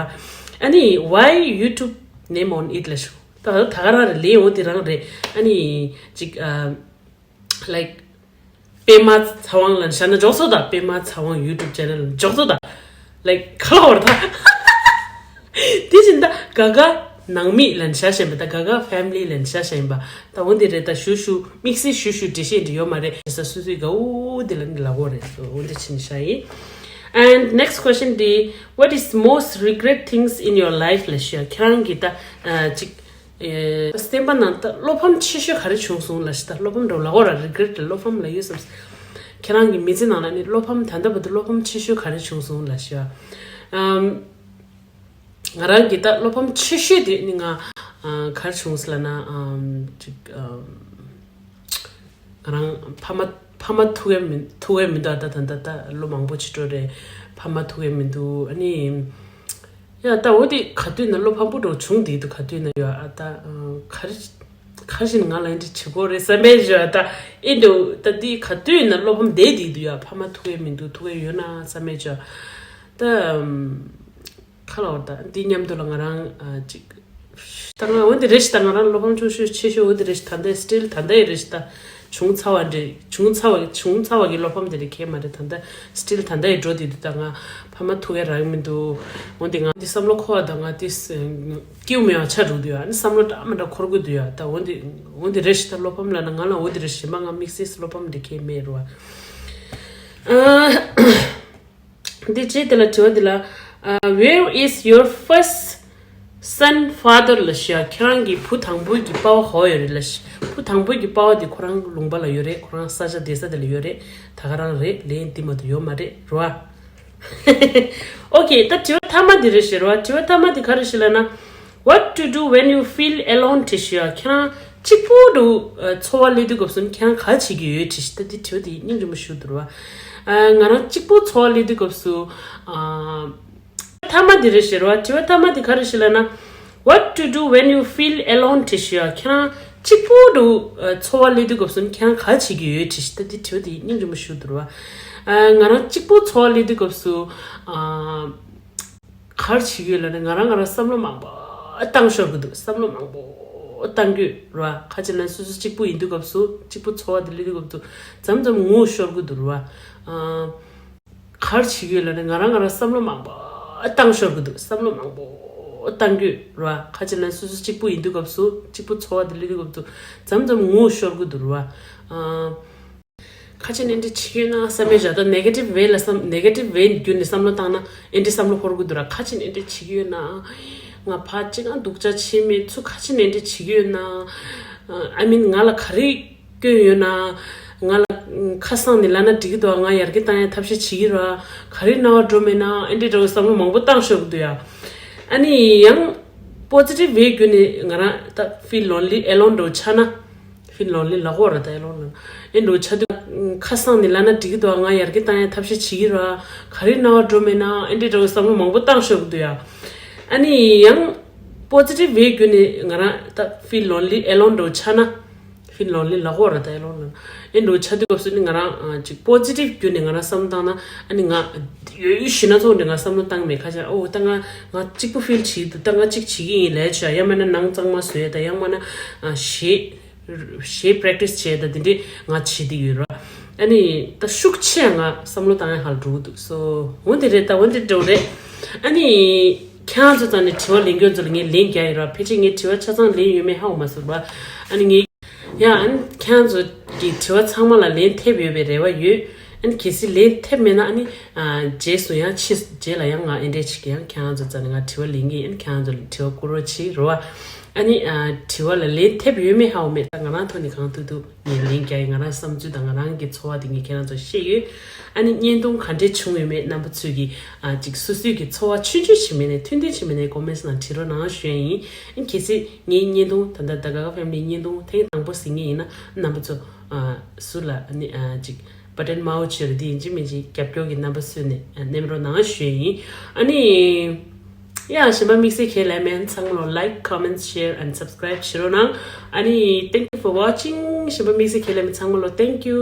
ཨ་ནི་why YouTube name on it ལབ་ཤོ། ད་ད་ག་རང་རེད། ལབ་ཡ་འོ་འདི་རང་རེད། ཨ་ནི་ཅིག་ཨ་like པད་མ་ཚེ་དབང་ལ་བཞག་ན་འཇོག་སོ་ད། པད་མ་ཚེ་དབང་YouTube channel ལ་འཇོག་སོ་ད། like ག་ལབ་ཀྱི་ཡོད་རེད་ད། དེ་བཞིན་ད་Gaga ནང་མི་ལབ་བཞག་བཞག་ཡིན་པ། ད་Gaga family ལབ་བཞག་བཞག་ཡིན་པ། ད་འོ་འདི་རེད། ད་ཞུ་ཞུ་དམིགས་བསལ་ཞུ་ཞུ་འགྲེལ་བཤད་འདི་ཡོད་མ་རེད། ས་སུ་སུའི་དགའ་བོ་འདི་ལ་ནི་ལབ་ཀྱི་ཡོད་རེད། འོ་འདི་བྱས་ནས་བཞག་ཡིན། And next question འདི། What is most regret things in your life ལབ་ཤོ། ཁྱེད་རང་གི་ད་ཨ་ཅིག་ཨེ་སེམས་པ་ནང་ད་བློ་ཕམ་ཆེ་ཤོས་ག་རེ་བྱུང་སོང་ལབ་ཤོ། ད་བློ་ཕམ་འདྲ་བོ་ལབ་ཀྱི་ཡོད་རེད། regret ལབ་བློ་ཕམ་ལབ་ཡོད་བསམ། ཁྱེད་རང་གི་མི་ཚེ་ནང་ལ་ནི་བློ་ཕམ་ད་ལྟ་བར་དུ་བློ་ཕམ་ཆེ་ཤོས་ག་རེ་བྱུང་སོང་ལབ་ཤོ། ཨམ། ང་རང་གི་ད་བློ་ཕམ་ཆེ་ཤོས་དེ་ནི་ང་ཨ་ག་རེ་བྱུང་སོང་ལབ་ན། ཨམ་ཅིག་ཨམ། ང་རང་ཕ་མ་ཕ་མ་ཐུག་ཡ་མི་ཐུག་ཡ་མི་འདུག་ད་ད་ད་ད་ལོ་མང་པོ་ཅིག་འགྲོ་རེད། ཕ་མ་ཐུག་ཡ་མི་འདུག་ཨ་ནི་ཡ་ད་འོ་དེ་ག་དུས་ན་བློ་ཕམ་པོ་འདྲ་བོ་བྱུང་བསྡད་འདུག་ག་དུས་ན་ཡོད་ཨ། ད་ག་རེ་ག་རེ་བྱས་ནས་ང་ལ་འདི་འདྲ་བྱེད་དགོས་རེད་བསམ་པའི་བྱས་ཨ། ད་ཨེ་འདྲ་ད་འདི་ག་དུས་ན་བློ་ཕམ་བསྡད་བསྡད་འདུག་ཡ། ཕ་མ་ཐུག་ཡ་མི་འདུག་ཐུག་ཡ་ཡོད་ན་བསམ་པའི་བྱས་ཨ། ད་ཨམ། ག་ལབ་ཀྱི་ཡོད་རེད། ད་འདི་མཉམ་དུ་ལ་ང་རང་ཨ་ཅིག་ད་ང་འོ་འདི་རེད་ཤག་ད་ང་རང་བློ་ཕམ་ཆུང་ཤོས་ཆེ་ཤོས་འོ་འདི་རེད་ཤག་ད་ལྟ་still ད་ལྟ་ཡི་རེད་ཤག་ད་བྱུང་ཚར་བ་འདྲ། བྱུང་ཚར་བ་བྱུང་ཚར་བ་གི་བློ་ཕམ་དེ་འདྲ་གང་ཡང་མ་རེད། ད་ལྟ་still ད་ལྟ་ཡི་འགྲོ་བསྡད་འདུག་ད་ང་ཕ་མ་ཐུག་ཡ་རག་གི་མི་འདུག་འོ་འདི་ང་འདི་བསམ་བློ་འཁོར་བ་དང་ང་འདི་སྐྱིད་པོ་མེད་པ་ཆགས་འགྲོ་གི་འདུག་ཡ། ཨ་ནི་བསམ་བློ་འདྲ་མི་འདྲ་འཁོར་གི་འདུག་ཡ། ད་འོ་འདི་འོ་འདི་རེད་ཤག་ད་བློ་ཕམ་ལབ་ན་ང་ལ་འོ་འདི་རེད་ཤག་གཞན་པ་ང་དམིགས་བསལ་བློ་ཕམ་འདི་གང་ཡང་མེད་རེད་བ། ཨ། འདི་རྗེས་དེ་ལ་དྲི་བ་འདི་ལ། Uh, where is your first son father ལབ་ཤག་ཁྱེད་རང་གི་བུ་དང་པོའི་གི་པ་ཕ་ག་པར་ཡོད་རེད་ལབ་ཤག་བུ་དང་པོའི་གི་པ་ཕ་དེ་ཁོ་རང་ལུང་པ་ལ་ཡོད་རེད། ཁོ་རང་ས་ཆ་བསྡད་ས་དེ་ལ་ཡོད་རེད། ད་ག་རང་རེད། ལན་འདི་མ་གཏོགས་ཡོད་མ་རེད་རོ། ཨོ་ཁེ། ད་དྲི་བ་མཐའ་མ་འདི་རེད་ཤག་རོ། དྲི་བ་མཐའ་མ་འདི་ག་རེ་ཤག་ལབ་ན། What to do when you feel alone ལབ་ཤག་ཁྱེད་རང་གཅིག་པུ་འདྲ་བོ་འཚོ་བ་སླེབས་དུས་སྐབས་སུ་ཁྱེད་རང་ག་རེ་བྱེད་ཀྱི་ཡོད་ལབ་ཤག་ད་འདི་དྲི་བ་འདི་སྙིང་རྗེ་མོ་ཞེ་པོ་འདུག་རོ། ཨ། ང་རང་གཅིག་པུ་འཚོ་བ་སླེབས་དུས་སྐབས་སུ། ཨ། མཐའ་མ་འདི་རེད་ཤག་རོ། དྲི་བ་མཐའ་མ་འདི་ག་རེ་ཤག་ལབ་ན། What to do when you feel alone ལབ་ཤག་ཁྱེད་རང་གཅིག་པུ་འདྲ་བོ་འཚོ་བ་སླེབས་དུས་སྐབས་སུ་ཁྱེད་རང་ག་རེ་བྱེད་ཀྱི་ཡོད་ལབ་ཤག་ད་འདི་དྲི་བ་འདི་སྙིང་རྗེ་མོ་ཞེ་པོ་འདུག་རོ། ཨ། ང་རང་གཅིག་པུ་འཚོ་བ་སླེབས་དུས་སྐབས་སུ། ཨ། ག་རེ་བྱེད་ཀྱི་ཡོད་ལབ་ན། ང་རང་ང་རང་བསམ་བློ་མང་པོ་བཏང་ཤོར་གྱི་འདུག་བསམ་བློ་མང་པོ་བཏང་གི་ཡོད་རེད་བ། ཁ་ཅིག་ལ་སོ་སོ་གཅིག་པུ་ཡིན་དུས་སྐབས་སུ། གཅིག་པུ་འཚོ་བ་དེ་སླེབས་དུས་སྐབས་སུ་མཚམས་མཚམས་ངུ་ཤོར་གྱི་འདུག་རེད་བ། ཨ། ག་རེ་བྱེད་ཀྱི་ཡོད་ལབ་ན། ང་རང་ང་རང་བསམ་བློ་མང་པོ་བཏང་ཤོར་གྱི་འདུག་བསམ་བློ་མང་པོ་བཏང་གི་ཡོད་རེད་བ། ཁ་ཅིག་ལ་སོ་སོ་གཅིག་པུ་ཡིན་དུས་སྐབས་སུ། གཅིག་པུ་འཚོ་བ་དེ་སླེབས་དུས་སྐབས་སུ་མཚམས་མཚམས་ངུ་ཤོར་གྱི་འདུག་རེད་བ། ཨ། ཁ་ཅིག་ནས་འདི་འདྲ་བྱེད་ཀྱི་ཡོད་ན་བསམ་པའི་བྱས་ཨ། ད་negative way ལ་བསམ། negative way བརྒྱུད་ནས་བསམ་བློ་བཏང་ན་འདི་འདྲ་བསམ་བློ་འཁོར་གྱི་འདུག་ར། ཁ་ཅིག་ནས་འདི་འདྲ་བྱེད་ཀྱི་ཡོད་ན། ང་ཕར་ཅིག་ཨ་སྡུག་ཅག་བྱས་མེད། ཚུར་ཁ་ཅིག་ནས་འདི་འདྲ་བྱེད་ཀྱི་ཡོད་ན། I mean ང་ལ་ག་རེ་སྐྱོན་ཡོད་ན། ང་ལ་ཁ་གསང་ནས་ལབ་ན་འགྲིག་གི་འདུག་ང་ཡར་རྒྱས་བཏང་ཡ་ཐབས་ཤེས་བྱེད་ཀྱི་ར། ག་རེ་རྣ་བར་འགྲོ་མེད་ན། འདི་འདྲ་བའི་བསམ་བློ་མང་པོ་བཏང་ཤོར་གྱི་འདུག་ཡ། ཨ་ནི་ཡང་positive way བརྒྱུད་ནས་ང་རང་ད་feel lonely, alone འདྲ་བོ་ཆགས་ན། feel lonely ལབ་ཀྱི་ཡོད་རེད། ད་alone ལབ་ན་འདྲ་བོ་ཆགས་དུས་ཁ་གསང་ནས་ལབ་ན་འགྲིག་གི་འདུག་ང་ཡར་རྒྱས་བཏང་ཡ་ཐབས་ཤེས་བྱེད་ཀྱི་ར། ག་རེ་རྣ་བར་འགྲོ་མེད་ན། འདི་འདྲ་བའི་བསམ་བློ་མང་པོ་བཏང་ཤོར་གྱི་འདུག་ཡ། ཨ་ནི་ཡང་positive way བརྒྱུད་ནས་ང་རང་ད་feel lonely, alone འདྲ་བོ་ཆགས་ན། feel lonely ལབ་ཀྱི་ཡོད་རེད། ད་alone ལབ་ན་འདྲ་བོ་ཆགས་དུས་སྐབས་སུ་ནི་ང་རང་ཨ་ཅིག་positive བརྒྱུད་ནས་ང་རང་བསམ་བློ་བཏང་ན། ཨ་ནི་ང་ཡོད་ཡོད་ཞེ་ན་ཚོགས་འདྲ་ང་བསམ་བློ་བཏང་མེད། ཁ་ཅིག་ཨོ་ད་ང་ང་གཅིག་པུ་feel བྱེད་ཀྱི་འདུག་ད་ང་གཅིག་བྱེད་ཀྱི་ཡིན་ལབ་བྱས། ཡང་མིན་ན་ནང་གཙང་མ་བཟོ་ཡ་དང་། ཡང་མིན་ན་ཨ་གཞས་གཞས་practice བྱས་དང་དེ་འདྲས་ང་བྱེད་ཀྱི་ཡོད་ར། ཨ་ནི་ད་ཤུགས་ཆེ་ང་བསམ་བློ་བཏང་ཡ་ཧ་ལས་འགྲོ་གི་འདུག་སོ་འོ་དེ་རེད། ད་འོ་དེ་འདྲ་བོ་རེད། ཨ་ནི་ཁྱེད་རང་ཚོ་ཚང་ནས་དྲི་བ་ལེན་རྒྱུ་ཚོ་ལ་ངས་ལན་རྒྱག་ཡོད་ར། ཕལ་ཆེར་ངས་དྲི་བ་ཆ་ཚང་ལན་ཡོད་མེད་ཧ་གོ་མ་སོང་ར། ཨ་ནི་ངས་ཡ་ཨ་ནི་ཁྱེད་རང་ཚོ་གི་དྲི་བ་ཚང་མ་ལ་ལན་ཐེབས་ཡོད་པའི་རེ་བ་ཡོད། ཨ་ནི་གལ་སྲིད་ལན་ཐེབས་མེད་ན་ཨ་ནི་ཨ་རྗེས་སུ་ཡང་ཕྱིས་རྗེས་ལ་ཡང་ང་ཨེ་འདྲས་ཅིག་ཡང་ཁྱེད་རང་ཚོ་རྩ་ནས་ང་དྲི་བ་ལེན་གི་ཡིན། ཁྱེད་རང་ཚོ་དྲི་བ་བསྐུར་རོགས་བྱེད་རོགས་ཨ། ཨ་ནི་ཨ་དྲི་བ་ལ་ལན་ཐེབས་ཡོད་མེད་ཧ་གོ་མེད། ད་ང་རང་ཐོག་ནས་གང་ཐུབ་ཐུབ་ངས་ལན་རྒྱག་ཡིན། ང་རང་བསམ་ཚུལ་དང་ང་རང་གི་ཚོར་བ་དེ་ངས་ཁྱེད་རང་ཚོར་བཤད་ཡོད། ཨ་ནི་བརྙན་ཐུང་ག་འདྲས་བྱུང་ཡོད་མེད་རྣམ་པ་ཚོས་ཀྱིས་ཨ་ཅིག་སོ་སོའི་གི་ཚོར་བ་ཆུང་ཆུང་ཞིག་མེད་ནས་ཐུང་ཐུང་ཞིག་མེད་ནས་ཀོ་མེན་ཊི་ནང་བྲིས་རོགས་གནང་ཞུ་ཡ་ཡིན། ཨ་ནི་གལ་སྲིད་ངའི་བརྙན་ཐུང་ད་ལྟ་ད་ག་ག་ཕེ་མི་ལི་བརྙན་ཐུང་ཐེངས་དང་པོ་གཟིགས་མཁན་ཡིན་ན་རྣམ་པ་ཚོ་ཨ་ཟུར་ལ་ཨ་ནི་ཨ་ཅིག་བ་ཊན་མང་པོ་ཅིག་རེད། དེ་ཡིན་གཅིག་མིན་གཅིག་རྒྱབ་སྐྱོར་གྱི་རྣམ་པ་བཟོས་ནས་ཨ་མནན་རོགས་གནང་ཞུ་ཡ་ཡིན། ཨ་ནི་ཡ་གཞན་པ་དམིགས་བསལ་གང་ཡང་མེད། ཚང་མ་ལོ་like, comment, share and subscribe བྱེད་རོགས་གནང་། ཨ་ནི་thank you for watching. གཞན་པ་དམིགས་བསལ་གང་ཡང་མེད། ཚང་མ་ལོ་thank you,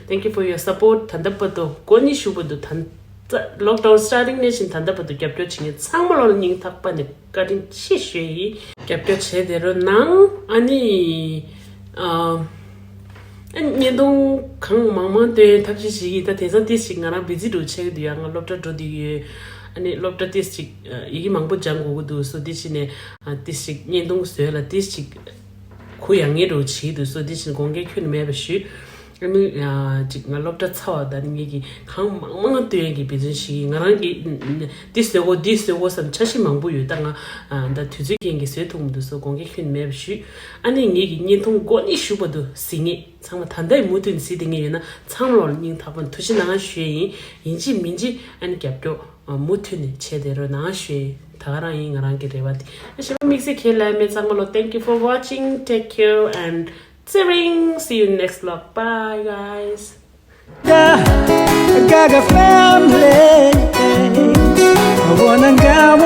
thank you for your support. ད་ལྟ་བར་དུ་འགོ་ནས་མཇུག་བར་དུ་ད་ལྟ་ལོག་ཌའུན་སི་ཊར་ཊིང་ནས་བཞིན་ད་ལྟ་བར་དུ་རྒྱབ་སྐྱོར་བྱེད་མཁན་ཚང་མ་ལོ་སྙིང་ཐག་པ་ནས་བཀའ་དྲིན་ཆེ་ཞུ་ཡ་ཡིན། རྒྱབ་སྐྱོར་བྱས་བསྡད་རོགས་གནང་། ཨ་ནི་ཨ། ཨ་ནི་བརྙན་ཐུང་གང་མང་མང་སྟོན་ཐབས་ཤེས་བྱེད་ཀྱི་ཡིན། ད་དེང་སང་ཏིས་ཅིག་ང་རང་བི་ཛི་འགྲོ་ཆགས་ཀྱི་འདུག་ཡ། ང་སློབ་གྲྭ་འགྲོ་བསྡད་ཀྱི་ཡོད། ཨ་ནི་སློབ་གྲྭ་ཏིས་ཅིག་ཡི་གེ་མང་པོ་སྦྱང་དགོས་ཀྱི་འདུག་སོ། ཏིས་ཅིག་ནས་ཏིས་ཅིག་བརྙན་ཐུང་བཟོས་ལ་ཏིས་ཅིག་གུ་ཡངས་ངེས་འགྲོ་བྱེད་ཀྱི་འདུག་སོ། ཏིས་ཅིག་དགོངས་འགལ་ཁྱོན་ནས་མེད་པ་ཞུ། ཨ་ནི་ཅིག་ང་སློབ་གྲྭ་ཚར་བ་དང་ངེད་ཀྱིས་གང་མང་མང་སྟོན་ཡ་གི་འབད་བརྩོན་བྱེད་ཀྱི་ཡིན། ང་རང་གིས་འདི་བཟོས་དགོས་འདི་བཟོས་དགོས་བསམ་འཆར་གཞི་མང་པོ་ཡོད། ད་ང་ད་དུས་ཚོད་རྐྱེན་གྱིས་བཟོས་ཐུབ་མི་འདུག་སོ། དགོངས་འགལ་ཁྱོན་ནས་མེད་པ་ཞུ། ཨ་ནི་ངེད་ཀྱི་བརྙན་ཐུང་འགོ་ནས་མཇུག་བར་དུ་གཟིགས་མཁན་ཚང་མ་ད་ལྟའི་མུ་མཐུད་ནས་གཟིགས་བསྡད་མཁན་ཡོད་ན་ཚང་མ་ལོ་ལ་སྙིང་ཐག་པ་ནས་ཐུགས་རྗེ་གནང་ཞུ་ཡ་ཡིན། ཡིན་གཅིག་མིན་གཅིག་ཨ་ནི་རྒྱབ་སྐྱོར་མུ་མཐུད་ནས་བྱས་བསྡད་རོགས་གནང་ཞུ་ཡ་ཡིན། ད་ག་རང་ཡིན་ང་རང་གི་རེ་བ་དེ། གཞན་པ་དམིགས་བསལ་གང་ཡང་མེད། ཚང་མ་ལོ thank you for watching, take care and ཚེ་རིང་། See you next vlog. Bye guys. Gaga family. I wanna go